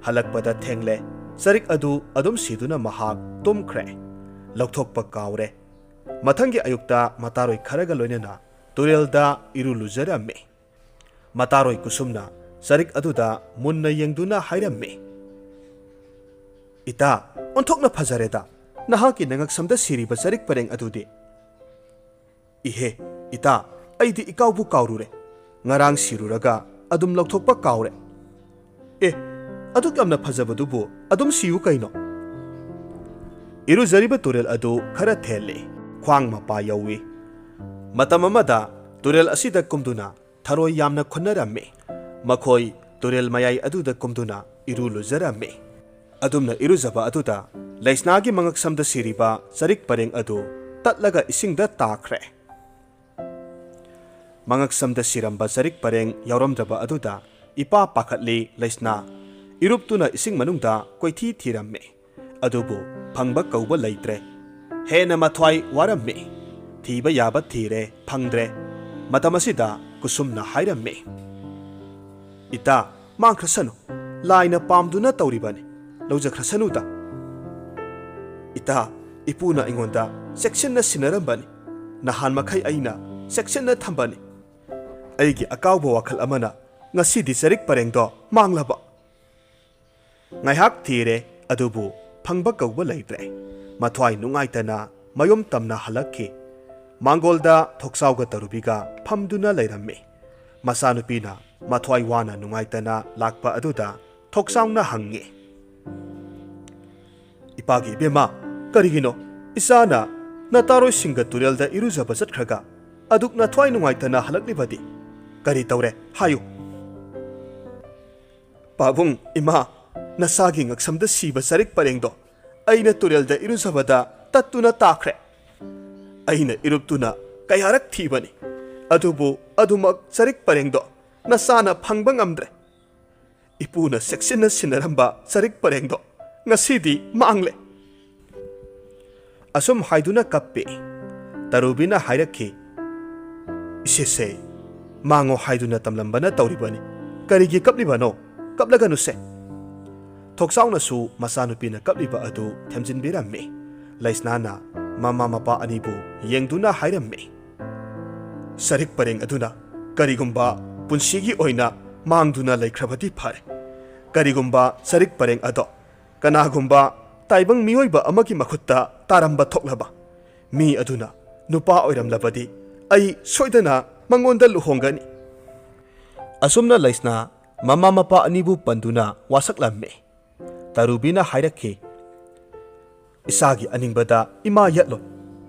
ꯍꯜꯂꯛꯄꯗ ꯊꯦꯡꯂꯦ꯫ ꯆꯔꯤꯛ ꯑꯗꯨ ꯑꯗꯨꯝ ꯁꯤꯗꯨꯅ ꯃꯍꯥꯛ ꯇꯨꯝꯈ꯭ꯔꯦ꯫ ꯂꯧꯊꯣꯛꯄ ꯀꯥꯎꯔꯦ꯫ ꯃꯊꯪꯒꯤ ꯑꯌꯨꯛꯇ ꯃꯇꯥꯔꯣꯏ ꯈꯔꯒ ꯂꯣꯏꯅꯅ ꯇꯨꯔꯦꯜꯗ ꯏꯔꯨ ꯂꯨꯖꯔꯝꯃꯤ꯫ ꯃꯇꯥꯔꯣꯏ ꯀꯨꯁꯨꯝꯅ ꯆꯔꯤꯛ ꯑꯗꯨꯗ ꯃꯨꯟꯅ ꯌꯦꯡꯗꯨꯅ ꯍꯥꯏꯔꯝꯃꯤ, "ꯏꯇꯥ, ꯑꯣꯟꯊꯣꯛꯅ ꯐꯖꯔꯦꯗ, ꯅꯍꯥꯛꯀꯤ ꯅꯉꯛꯁꯝꯗ ꯁꯤꯔꯤꯕ ꯆꯔꯤꯛ ꯄꯔꯦꯡ ꯑꯗꯨꯗꯤ꯫" "ꯏꯍꯦ, ꯏꯇꯥ, ꯑꯩꯗꯤ ꯏꯀꯥꯎꯕꯨ ꯀꯥꯎꯔꯨꯔꯦ꯫ ꯉꯔꯥꯡ ꯁꯤꯔꯨꯔꯒ ꯑꯗꯨꯝ ꯂꯧꯊꯣꯛꯄ ꯀꯥꯎꯔꯦ꯫" "ꯑꯦ, ꯑꯗꯨꯛ ꯌꯥꯝꯅ ꯐꯖꯕꯗꯨꯕꯨ ꯑꯗꯨꯝ ꯁꯤꯌꯨ ꯀꯩꯅꯣ꯫" ꯏꯔꯨꯖꯔꯤꯕ ꯇꯨꯔꯦꯜ ꯑꯗꯨ ꯈꯔ ꯊꯦꯜꯂꯤ, ꯈ꯭ꯋꯥꯡ ꯃꯄꯥ ꯌꯧꯏ꯫ ꯃꯇꯝ ꯑꯃꯗ ꯇꯨꯔꯦꯜ ꯑꯁꯤꯗ ꯀꯨꯝꯗꯨꯅ ꯊꯔꯣꯏ ꯌꯥꯝꯅ ꯈꯨꯟꯅꯔꯝꯃꯤ꯫ ꯃꯈꯣꯏ ꯇꯨꯔꯦꯜ ꯃꯌꯥꯏ ꯑꯗꯨꯗ ꯀꯨꯝꯗꯨꯅ ꯏꯔꯨ ꯂꯨꯖꯔꯝꯃꯤ꯫ ꯑꯗꯨꯝꯅ ꯏꯔꯨꯖꯕ ꯑꯗꯨꯗ ꯂꯩꯁꯅꯥꯒꯤ ꯃꯉꯛꯁꯝꯗ ꯁꯤꯔꯤꯕ ꯆꯔꯤꯛ ꯄꯔꯦꯡ ꯑꯗꯨ ꯇꯠꯂꯒ ꯏꯁꯤꯡꯗ ꯇꯥꯈ꯭ꯔꯦ꯫ ꯃꯉꯛꯁꯝꯗ ꯁꯤꯔꯝꯕ ꯆꯔꯤꯛ ꯄꯔꯦꯡ ꯌꯥꯎꯔꯝꯗ꯭ꯔꯕ ꯑꯗꯨꯗ ꯏꯄꯥ ꯄꯥꯈꯠꯂꯤ ꯂꯩꯁꯅꯥ꯫ ꯏꯔꯨꯞꯇꯨꯅ ꯏꯁꯤꯡ ꯃꯅꯨꯡꯗ ꯀꯣꯏꯊꯤ ꯊꯤꯔꯝꯃꯤ꯫ ꯑꯗꯨꯕꯨ ꯐꯪꯕ ꯀꯧꯕ ꯂꯩꯇ꯭ꯔꯦ꯫ ꯍꯦꯟꯅ ꯃꯊ꯭ꯋꯥꯏ ꯋꯥꯔꯝꯃꯤ꯫ ꯊꯤꯕ ꯌꯥꯕ ꯊꯤꯔꯦ, ꯐꯪꯗ꯭ꯔꯦ꯫ ꯃꯇꯝ ꯑꯁꯤꯗ ꯀꯨꯁꯨꯝꯅ ꯍꯥꯏꯔꯝꯃꯤ, "ꯏꯇꯥ, ꯃꯥꯡꯈ꯭ꯔꯁꯅꯨ꯫ ꯂꯥꯏꯅ ꯄꯥꯝꯗꯨꯅ ꯇꯧꯔꯤꯕꯅꯤ꯫ ꯂꯧꯖꯈ꯭ꯔꯁꯅꯨꯗ꯫" "ꯏꯇꯥ, ꯏꯄꯨꯅ ꯑꯩꯉꯣꯟꯗ ꯆꯦꯛꯁꯤꯟꯅ ꯁꯤꯟꯅꯔꯝꯕꯅꯤ꯫ ꯅꯍꯥꯟ ꯃꯈꯩ ꯑꯩꯅ ꯆꯦꯛꯁꯤꯟꯅ ꯊꯝꯕꯅꯤ꯫ ꯑꯩꯒꯤ ꯑꯀꯥꯎꯕ ꯋꯥꯈꯜ ꯑꯃꯅ ꯉꯁꯤꯗꯤ ꯆꯔꯤꯛ ꯄꯔꯦꯡꯗꯣ ꯃꯥꯡꯂꯕ꯫" ꯉꯥꯏꯍꯥꯛ ꯊꯤꯔꯦ, ꯑꯗꯨꯕꯨ ꯐꯪꯕ ꯀꯧꯕ ꯂꯩꯇ꯭ꯔꯦ꯫ ꯃꯊ꯭ꯋꯥꯏ ꯅꯨꯡꯉꯥꯏꯇꯅ ꯃꯌꯨꯝ ꯇꯝꯅ ꯍꯜꯂꯛꯈꯤ꯫ ꯃꯥꯡꯒꯣꯜꯗ ꯊꯣꯛꯆꯥꯎꯒ ꯇꯔꯨꯕꯤꯒ ꯐꯝꯗꯨꯅ ꯂꯩꯔꯝꯃꯤ꯫ ꯃꯆꯥꯅꯨꯄꯤꯅ ꯃꯊ꯭ꯋꯥꯏ ꯋꯥꯅ ꯅꯨꯡꯉꯥꯏꯇꯅ ꯂꯥꯛꯄ ꯑꯗꯨꯗ ꯊꯣꯛꯆꯥꯎꯅ ꯍꯪꯉꯤ, "ꯏꯄꯥꯒꯤ ꯏꯕꯦꯝꯃ, ꯀꯔꯤꯒꯤꯅꯣ ꯏꯆꯥꯅ ꯅꯇꯥꯔꯣꯏꯁꯤꯡꯒ ꯇꯨꯔꯦꯜꯗ ꯏꯔꯨꯖꯕ ꯆꯠꯈ꯭ꯔꯒ ꯑꯗꯨꯛ ꯅꯊ꯭ꯋꯥꯏ ꯅꯨꯡꯉꯥꯏꯇꯅ ꯍꯜꯂꯛꯂꯤꯕꯗꯤ ꯀꯔꯤ ꯇꯧꯔꯦ? ꯍꯥꯏꯌꯨ꯫ ꯄꯥꯕꯨꯡ, ꯏꯃꯥ, ꯅꯁꯥꯒꯤ ꯉꯛꯁꯝꯗ ꯁꯤꯕ ꯆꯔꯤꯛ ꯄꯔꯦꯡꯗꯣ ꯑꯩꯅ ꯇꯨꯔꯦꯜꯗ ꯏꯔꯨꯖꯕꯗ ꯇꯠꯇꯨꯅ ꯇꯥꯈ꯭ꯔꯦ꯫ ꯑꯩꯅ ꯏꯔꯨꯞꯇꯨꯅ ꯀꯌꯥꯔꯛ ꯊꯤꯕꯅꯤ, ꯑꯗꯨꯕꯨ ꯑꯗꯨꯃꯛ ꯆꯔꯤꯛ ꯄꯔꯦꯡꯗꯣ ꯅꯁꯥꯅ ꯐꯪꯕ ꯉꯝꯗ꯭ꯔꯦ꯫ ꯏꯄꯨꯅ ꯆꯦꯛꯁꯤꯟꯅ ꯁꯤꯟꯅꯔꯝꯕ ꯆꯔꯤꯛ ꯄꯔꯦꯡꯗꯣ ꯉꯁꯤꯗꯤ ꯃꯥꯡꯂꯦ꯫ ꯑꯁꯨꯝ ꯍꯥꯏꯗꯨꯅ ꯀꯞꯄꯤ꯫ ꯇꯔꯨꯕꯤꯅ ꯍꯥꯏꯔꯛꯈꯤ, "ꯏꯆꯦꯁꯦ, ꯃꯥꯡꯉꯣ ꯍꯥꯏꯗꯨꯅ ꯇꯝꯂꯝꯕꯅ ꯇꯧꯔꯤꯕꯅꯤ꯫ ꯀꯔꯤꯒꯤ ꯀꯞꯂꯤꯕꯅꯣ? ꯀꯞꯂꯒꯅꯨꯁꯦ꯫" ꯊꯣꯛꯆꯥꯎꯅꯁꯨ ꯃꯆꯥꯅꯨꯄꯤꯅ ꯀꯞꯂꯤꯕ ꯑꯗꯨ ꯊꯦꯝꯖꯤꯟꯕꯤꯔꯝꯃꯤ꯫ ꯂꯩꯁꯅꯥꯅ ꯃꯃꯥ ꯃꯄꯥ ꯑꯅꯤꯕꯨ ꯌꯦꯡꯗꯨꯅ ꯍꯥꯏꯔꯝꯃꯤ, "ꯆꯔꯤꯛ ꯄꯔꯦꯡ ꯑꯗꯨꯅ ꯀꯔꯤꯒꯨꯝꯕ ꯄꯨꯟꯁꯤꯒꯤ ꯑꯣꯏꯅ ꯃꯥꯡꯗꯨꯅ ꯂꯩꯈ꯭ꯔꯕꯗꯤ ꯐꯔꯦ꯫ ꯀꯔꯤꯒꯨꯝꯕ ꯆꯔꯤꯛ ꯄꯔꯦꯡ ꯑꯗꯣ ꯀꯅꯥꯒꯨꯝꯕ ꯇꯥꯏꯕꯪ ꯃꯤꯑꯣꯏꯕ ꯑꯃꯒꯤ ꯃꯈꯨꯠꯇ ꯇꯥꯔꯝꯕ ꯊꯣꯛꯂꯕ, ꯃꯤ ꯑꯗꯨꯅ ꯅꯨꯄꯥ ꯑꯣꯏꯔꯝꯂꯕꯗꯤ ꯑꯩ ꯁꯣꯏꯗꯅ ꯃꯉꯣꯟꯗ ꯂꯨꯍꯣꯡꯒꯅꯤ꯫" ꯑꯁꯨꯝꯅ ꯂꯩꯁꯅꯥ ꯃꯃꯥ ꯃꯄꯥ ꯑꯅꯤꯕꯨ ꯄꯟꯗꯨꯅ ꯋꯥꯁꯛꯂꯝꯃꯤ꯫ ꯇꯔꯨꯕꯤꯅ ꯍꯥꯏꯔꯛꯈꯤ, "ꯏꯆꯥꯒꯤ ꯑꯅꯤꯡꯕꯗ ꯏꯃꯥ ꯌꯦꯠꯂꯣ꯫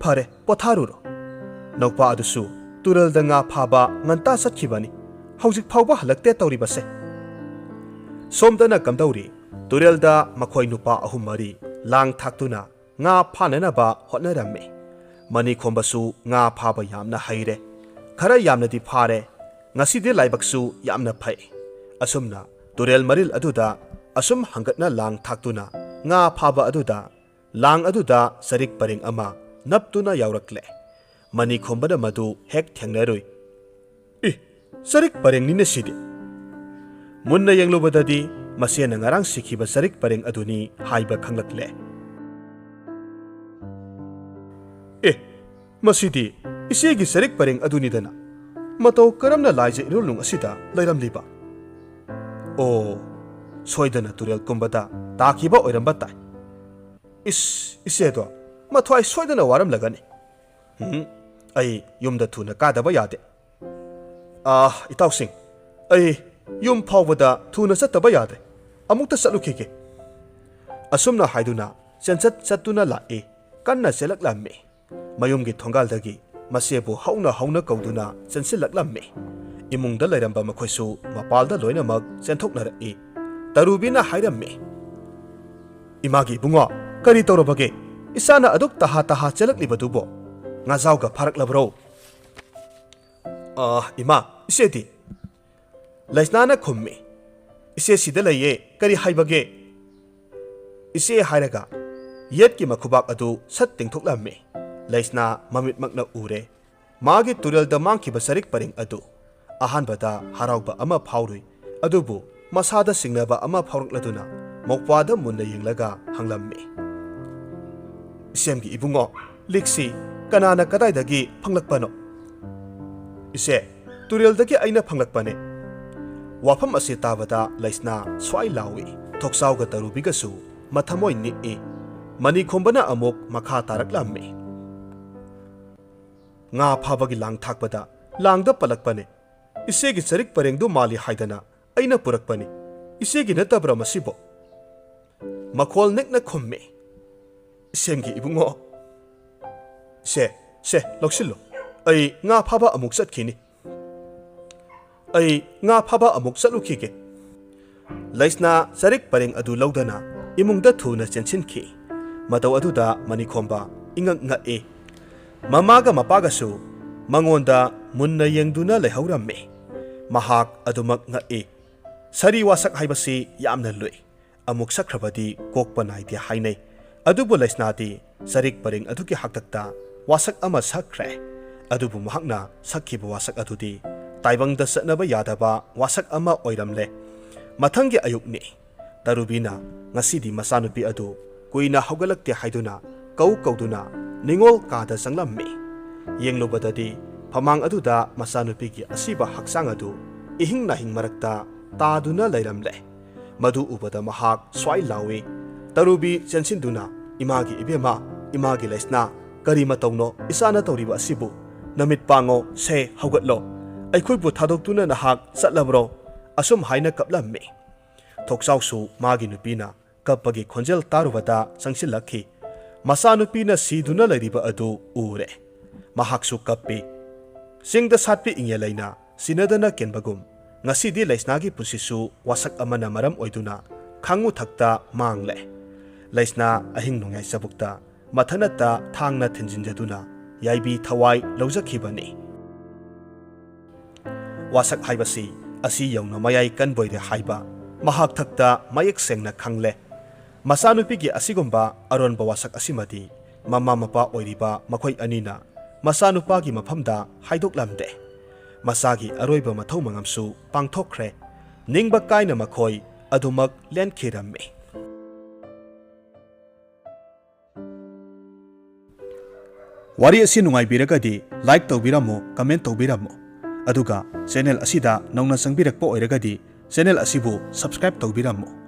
ꯐꯔꯦ, ꯄꯣꯊꯥꯔꯨꯔꯣ꯫ ꯅꯧꯄꯥ ꯑꯗꯨꯁꯨ ꯇꯨꯔꯦꯜꯗ ꯉꯥ ꯐꯥꯕ ꯉꯟꯇꯥ ꯆꯠꯈꯤꯕꯅꯤ꯫ ꯍꯧꯖꯤꯛ ꯐꯥꯎꯕ ꯍꯜꯂꯛꯇꯦ ꯇꯧꯔꯤꯕꯁꯦ꯫" ꯁꯣꯝꯗꯅ ꯀꯝꯗꯧꯔꯤ? ꯇꯨꯔꯦꯜꯗ ꯃꯈꯣꯏ ꯅꯨꯄꯥ ꯑꯍꯨꯝ ꯃꯔꯤ ꯂꯥꯡ ꯊꯥꯛꯇꯨꯅ ꯉꯥ ꯐꯥꯅꯅꯕ ꯍꯣꯠꯅꯔꯝꯃꯤ꯫ ꯃꯅꯤꯈꯣꯝꯕꯁꯨ ꯉꯥ ꯐꯥꯕ ꯌꯥꯝꯅ ꯍꯩꯔꯦ꯫ ꯈꯔ ꯌꯥꯝꯅꯗꯤ ꯐꯥꯔꯦ꯫ ꯉꯁꯤꯗꯤ ꯂꯥꯏꯕꯛꯁꯨ ꯌꯥꯝꯅ ꯐꯩ꯫ ꯑꯁꯨꯝꯅ ꯇꯨꯔꯦꯜ ꯃꯔꯤꯜ ꯑꯗꯨꯗ ꯑꯁꯨꯝ ꯍꯪꯒꯠꯅ ꯂꯥꯡ ꯊꯥꯛꯇꯨꯅ ꯉꯥ ꯐꯥꯕ ꯑꯗꯨꯗ, ꯂꯥꯡ ꯑꯗꯨꯗ ꯆꯔꯤꯛ ꯄꯔꯦꯡ ꯑꯃ ꯅꯞꯇꯨꯅ ꯌꯥꯎꯔꯛꯂꯦ꯫ ꯃꯅꯤꯈꯣꯝꯕꯅ ꯃꯗꯨ ꯍꯦꯛ ꯊꯦꯡꯅꯔꯨꯏ꯫ "ꯏ, ꯆꯔꯤꯛ ꯄꯔꯦꯡꯅꯤꯅꯦ ꯁꯤꯗꯤ!" ꯃꯨꯟꯅ ꯌꯦꯡꯂꯨꯕꯗꯗꯤ ꯃꯁꯦꯅ ꯉꯔꯥꯡ ꯁꯤꯈꯤꯕ ꯆꯔꯤꯛ ꯄꯔꯦꯡ ꯑꯗꯨꯅꯤ ꯍꯥꯏꯕ ꯈꯪꯂꯛꯂꯦ꯫ "ꯑꯦ, ꯃꯁꯤꯗꯤ ꯏꯆꯦꯒꯤ ꯆꯔꯤꯛ ꯄꯔꯦꯡ ꯑꯗꯨꯅꯤꯗꯅ꯫ ꯃꯇꯧ ꯀꯔꯝꯅ ꯂꯥꯏꯖ ꯏꯔꯣꯜꯅꯨꯡ ꯑꯁꯤꯗ ꯂꯩꯔꯝꯂꯤꯕ? ꯑꯣ, ꯁꯣꯏꯗꯅ ꯇꯨꯔꯦꯜ ꯀꯨꯝꯕꯗ ꯇꯥꯈꯤꯕ ꯑꯣꯏꯔꯝꯕ ꯇꯥꯏ꯫ ꯏꯁ, ꯏꯆꯦꯗꯣ ꯃꯊ꯭ꯋꯥꯏ ꯁꯣꯏꯗꯅ ꯋꯥꯔꯝꯂꯒꯅꯤ꯫ ꯎꯝ, ꯑꯩ ꯌꯨꯝꯗ ꯊꯨꯅ ꯀꯥꯗꯕ ꯌꯥꯗꯦ꯫ ꯑꯥ, ꯏꯇꯥꯎꯁꯤꯡ, ꯑꯩ ꯌꯨꯝ ꯐꯥꯎꯕꯗ ꯊꯨꯅ ꯆꯠꯇꯕ ꯌꯥꯗ꯭ꯔꯦ꯫ ꯑꯃꯨꯛꯇ ꯆꯠꯂꯨꯈꯤꯒꯦ꯫" ꯑꯁꯨꯝꯅ ꯍꯥꯏꯗꯨꯅ ꯆꯦꯟꯆꯠ ꯆꯠꯇꯨꯅ ꯂꯥꯛꯏ꯫ ꯀꯟꯅ ꯆꯦꯜꯂꯛꯂꯝꯃꯤ꯫ ꯃꯌꯨꯝꯒꯤ ꯊꯣꯡꯒꯥꯜꯗꯒꯤ ꯃꯆꯦꯕꯨ ꯍꯧꯅ ꯍꯧꯅ ꯀꯧꯗꯨꯅ ꯆꯦꯟꯁꯤꯜꯂꯛꯂꯝꯃꯤ꯫ ꯏꯃꯨꯡꯗ ꯂꯩꯔꯝꯕ ꯃꯈꯣꯏꯁꯨ ꯃꯄꯥꯜꯗ ꯂꯣꯏꯅꯃꯛ ꯆꯦꯟꯊꯣꯛꯅꯔꯛꯏ꯫ ꯇꯔꯨꯕꯤꯅ ꯍꯥꯏꯔꯝꯃꯤ, "ꯏꯃꯥꯒꯤ ꯏꯕꯨꯡꯉꯣ, ꯀꯔꯤ ꯇꯧꯔꯕꯒꯦ? ꯏꯆꯥꯅ ꯑꯗꯨꯛ ꯇꯍꯥ ꯇꯍꯥ ꯆꯦꯜꯂꯛꯂꯤꯕꯗꯨꯕꯣ? ꯉꯥꯖꯥꯎꯒ ꯐꯥꯔꯛꯂꯕ꯭ꯔꯣ?" "ꯑꯥ, ꯏꯃꯥ, ꯏꯆꯦꯗꯤ?" ꯂꯩꯁꯅꯥꯅ ꯈꯨꯝꯃꯤ, "ꯏꯆꯦ ꯁꯤꯗ ꯂꯩꯌꯦ, ꯀꯔꯤ ꯍꯥꯏꯕꯒꯦ?" "ꯏꯆꯦ" ꯍꯥꯏꯔꯒ ꯌꯦꯠꯀꯤ ꯃꯈꯨꯕꯥꯛ ꯑꯗꯨ ꯁꯠ ꯇꯤꯡꯊꯣꯛꯂꯝꯃꯤ꯫ ꯂꯩꯁꯅꯥ ꯃꯃꯤꯠꯃꯛꯅ ꯎꯔꯦ꯫ ꯃꯥꯒꯤ ꯇꯨꯔꯦꯜꯗ ꯃꯥꯡꯈꯤꯕ ꯆꯔꯤꯛ ꯄꯔꯦꯡ ꯑꯗꯨ꯫ ꯑꯍꯥꯟꯕꯗ ꯍꯔꯥꯎꯕ ꯑꯃ ꯐꯥꯎꯔꯨꯏ, ꯑꯗꯨꯕꯨ ꯃꯁꯥꯗ ꯆꯤꯡꯅꯕ ꯑꯃ ꯐꯥꯎꯔꯛꯂꯗꯨꯅ ꯃꯧꯄ꯭ꯋꯥꯗ ꯃꯨꯟꯅ ꯌꯦꯡꯂꯒ ꯍꯪꯂꯝꯃꯤ, "ꯏꯁꯦꯝꯒꯤ ꯏꯕꯨꯡꯉꯣ, ꯂꯤꯛꯁꯤ ꯀꯅꯥꯅ ꯀꯗꯥꯏꯗꯒꯤ ꯐꯪꯂꯛꯄꯅꯣ?" "ꯏꯆꯦ, ꯇꯨꯔꯦꯜꯗꯒꯤ ꯑꯩꯅ ꯐꯪꯂꯛꯄꯅꯦ꯫" ꯋꯥꯐꯝ ꯑꯁꯤ ꯇꯥꯕꯗ ꯂꯩꯁꯅꯥ ꯁ꯭ꯋꯥꯏ ꯂꯥꯎꯏ꯫ ꯊꯣꯛꯆꯥꯎꯒ ꯇꯔꯨꯕꯤꯒꯁꯨ ꯃꯊꯃꯣꯏ ꯅꯤꯛꯏ꯫ ꯃꯅꯤꯈꯣꯝꯕꯅ ꯑꯃꯨꯛ ꯃꯈꯥ ꯇꯥꯔꯛꯂꯝꯃꯤ, "ꯉꯥ ꯐꯥꯕꯒꯤ ꯂꯥꯡ ꯊꯥꯛꯄꯗ ꯂꯥꯡꯗ ꯄꯜꯂꯛꯄꯅꯦ꯫ ꯏꯆꯦꯒꯤ ꯆꯔꯤꯛ ꯄꯔꯦꯡꯗꯨ ꯃꯥꯜꯂꯤ ꯍꯥꯏꯗꯅ ꯑꯩꯅ ꯄꯨꯔꯛꯄꯅꯤ꯫ ꯏꯆꯦꯒꯤ ꯅꯠꯇꯕ꯭ꯔꯥ ꯃꯁꯤꯕꯣ?" ꯃꯈꯣꯜ ꯅꯤꯛꯅ ꯈꯨꯝꯃꯤ, "ꯏꯁꯦꯝꯒꯤ ꯏꯕꯨꯡꯉꯣ, ꯁꯦ, ꯁꯦ, ꯂꯧꯁꯤꯜꯂꯨ꯫ ꯑꯩ ꯉꯥ ꯐꯥꯕ ꯑꯃꯨꯛ ꯆꯠꯈꯤꯅꯤ꯫ ꯑꯩ ꯉꯥ ꯐꯥꯕ ꯑꯃꯨꯛ ꯆꯠꯂꯨꯈꯤꯒꯦ꯫" ꯂꯩꯁꯅꯥ ꯆꯔꯤꯛ ꯄꯔꯦꯡ ꯑꯗꯨ ꯂꯧꯗꯅ ꯏꯃꯨꯡꯗ ꯊꯨꯅ ꯆꯦꯟꯁꯤꯟꯈꯤ꯫ ꯃꯇꯧ ꯑꯗꯨꯗ ꯃꯅꯤꯈꯣꯝꯕ ꯏꯉꯛ ꯉꯛꯏ꯫ ꯃꯃꯥꯒ ꯃꯄꯥꯒꯁꯨ ꯃꯉꯣꯟꯗ ꯃꯨꯟꯅ ꯌꯦꯡꯗꯨꯅ ꯂꯩꯍꯧꯔꯝꯃꯤ꯫ ꯃꯍꯥꯛ ꯑꯗꯨꯃꯛ ꯉꯛꯏ꯫ ꯁꯥꯔꯤ ꯋꯥꯁꯛ ꯍꯥꯏꯕꯁꯤ ꯌꯥꯝꯅ ꯂꯨꯏ꯫ ꯑꯃꯨꯛ ꯁꯛꯈ꯭ꯔꯕꯗꯤ ꯀꯣꯛꯄ ꯅꯥꯏꯗꯦ ꯍꯥꯏꯅꯩ꯫ ꯑꯗꯨꯕꯨ ꯂꯩꯁꯅꯥꯗꯤ ꯆꯔꯤꯛ ꯄꯔꯦꯡ ꯑꯗꯨꯒꯤ ꯍꯥꯛꯇꯛꯇ ꯋꯥꯁꯛ ꯑꯃ ꯁꯛꯈ꯭ꯔꯦ꯫ ꯑꯗꯨꯕꯨ ꯃꯍꯥꯛꯅ ꯁꯛꯈꯤꯕ ꯋꯥꯁꯛ ꯑꯗꯨꯗꯤ ꯇꯥꯏꯕꯪꯗ ꯆꯠꯅꯕ ꯌꯥꯗꯕ ꯋꯥꯁꯛ ꯑꯃ ꯑꯣꯏꯔꯝꯂꯦ꯫ ꯃꯊꯪꯒꯤ ꯑꯌꯨꯛꯅꯤ꯫ ꯇꯔꯨꯕꯤꯅ ꯉꯁꯤꯗꯤ ꯃꯆꯥꯅꯨꯄꯤ ꯑꯗꯨ ꯀꯨꯏꯅ ꯍꯧꯒꯠꯂꯛꯇꯦ ꯍꯥꯏꯗꯨꯅ ꯀꯧ ꯀꯧꯗꯨꯅ ꯅꯤꯉꯣꯜ ꯀꯥꯗ ꯆꯪꯂꯝꯃꯤ꯫ ꯌꯦꯡꯂꯨꯕꯗꯗꯤ ꯐꯃꯥꯡ ꯑꯗꯨꯗ ꯃꯆꯥꯅꯨꯄꯤꯒꯤ ꯑꯁꯤꯕ ꯍꯛꯆꯥꯡ ꯑꯗꯨ ꯏꯍꯤꯡ ꯅꯥꯍꯤꯡ ꯃꯔꯛꯇ ꯇꯥꯗꯨꯅ ꯂꯩꯔꯝꯂꯦ꯫ ꯃꯗꯨ ꯎꯕꯗ ꯃꯍꯥꯛ ꯁ꯭ꯋꯥꯏ ꯂꯥꯎꯏ꯫ ꯇꯔꯨꯕꯤ ꯆꯦꯟꯁꯤꯟꯗꯨꯅ, "ꯏꯃꯥꯒꯤ ꯏꯕꯦꯝꯃ, ꯏꯃꯥꯒꯤ ꯂꯩꯁꯅꯥ, ꯀꯔꯤ ꯃꯇꯧꯅꯣ ꯏꯆꯥꯅ ꯇꯧꯔꯤꯕ ꯑꯁꯤꯕꯨ? ꯅꯃꯤꯠ ꯄꯥꯡꯉꯣ, ꯁꯦ, ꯍꯧꯒꯠꯂꯣ꯫ ꯑꯩꯈꯣꯏꯕꯨ ꯊꯥꯗꯣꯛꯇꯨꯅ ꯅꯍꯥꯛ ꯆꯠꯂꯕ꯭ꯔꯣ?" ꯑꯁꯨꯝ ꯍꯥꯏꯅ ꯀꯞꯂꯝꯃꯤ꯫ ꯊꯣꯛꯆꯥꯎꯁꯨ ꯃꯥꯒꯤ ꯅꯨꯄꯤꯅ ꯀꯞꯄꯒꯤ ꯈꯣꯟꯖꯦꯜ ꯇꯥꯔꯨꯕꯗ ꯆꯪꯁꯤꯜꯂꯛꯈꯤ꯫ ꯃꯆꯥꯅꯨꯄꯤꯅ ꯁꯤꯗꯨꯅ ꯂꯩꯔꯤꯕ ꯑꯗꯨ ꯎꯔꯦ꯫ ꯃꯍꯥꯛꯁꯨ ꯀꯞꯄꯤ꯫ ꯆꯤꯡꯗ ꯁꯥꯠꯄꯤ ꯏꯉꯦꯜ ꯂꯩꯅ ꯁꯤꯟꯅꯗꯅ ꯀꯦꯟꯕꯒꯨꯝ, ꯉꯁꯤꯗꯤ ꯂꯩꯁꯅꯥꯒꯤ ꯄꯨꯟꯁꯤꯁꯨ ꯋꯥꯁꯛ ꯑꯃꯅ ꯃꯔꯝ ꯑꯣꯏꯗꯨꯅ ꯈꯥꯡꯉꯨ ꯊꯛꯇ ꯃꯥꯡꯂꯦ꯫ ꯂꯩꯁꯅꯥ ꯑꯍꯤꯡ ꯅꯣꯡꯌꯥꯏ ꯆꯕꯨꯛꯇ ꯃꯊꯅꯠꯇ ꯊꯥꯡꯅ ꯊꯤꯟꯖꯤꯟꯖꯗꯨꯅ ꯌꯥꯏꯕꯤ ꯊꯋꯥꯏ ꯂꯧꯖꯈꯤꯕꯅꯤ꯫ ꯋꯥꯁꯛ ꯍꯥꯏꯕꯁꯤ ꯑꯁꯤ ꯌꯧꯅ ꯃꯌꯥꯏ ꯀꯟꯕꯣꯏꯔꯦ ꯍꯥꯏꯕ ꯃꯍꯥꯛ ꯊꯛꯇ ꯃꯌꯦꯛ ꯁꯦꯡꯅ ꯈꯪꯂꯦ꯫ ꯃꯆꯥꯅꯨꯄꯤꯒꯤ ꯑꯁꯤꯒꯨꯝꯕ ꯑꯔꯣꯟꯕ ꯋꯥꯁꯛ ꯑꯁꯤꯃꯗꯤ ꯃꯃꯥ ꯃꯄꯥ ꯑꯣꯏꯔꯤꯕ ꯃꯈꯣꯏ ꯑꯅꯤꯅ ꯃꯆꯥꯅꯨꯄꯥꯒꯤ ꯃꯐꯝꯗ ꯍꯥꯏꯗꯣꯛꯂꯝꯗꯦ꯫ ꯃꯆꯥꯒꯤ ꯑꯔꯣꯏꯕ ꯃꯊꯧ ꯃꯉꯝꯁꯨ ꯄꯥꯡꯊꯣꯛꯈ꯭ꯔꯦ꯫ ꯅꯤꯡꯕ ꯀꯥꯏꯅ ꯃꯈꯣꯏ ꯑꯗꯨꯃꯛ ꯂꯦꯟꯈꯤꯔꯝꯃꯤ꯫ ꯋꯥꯔꯤ ꯑꯁꯤ ꯅꯨꯡꯉꯥꯏꯕꯤꯔꯒꯗꯤ like ꯇꯧꯕꯤꯔꯝꯃꯨ, comment ꯇꯧꯕꯤꯔꯝꯃꯨ꯫ ꯑꯗꯨꯒ channel ꯑꯁꯤꯗ ꯅꯧꯅ ꯆꯪꯕꯤꯔꯛꯄ ꯑꯣꯏꯔꯒꯗꯤ channel ꯑꯁꯤꯕꯨ subscribe ꯇꯧꯕꯤꯔꯝꯃꯨ꯫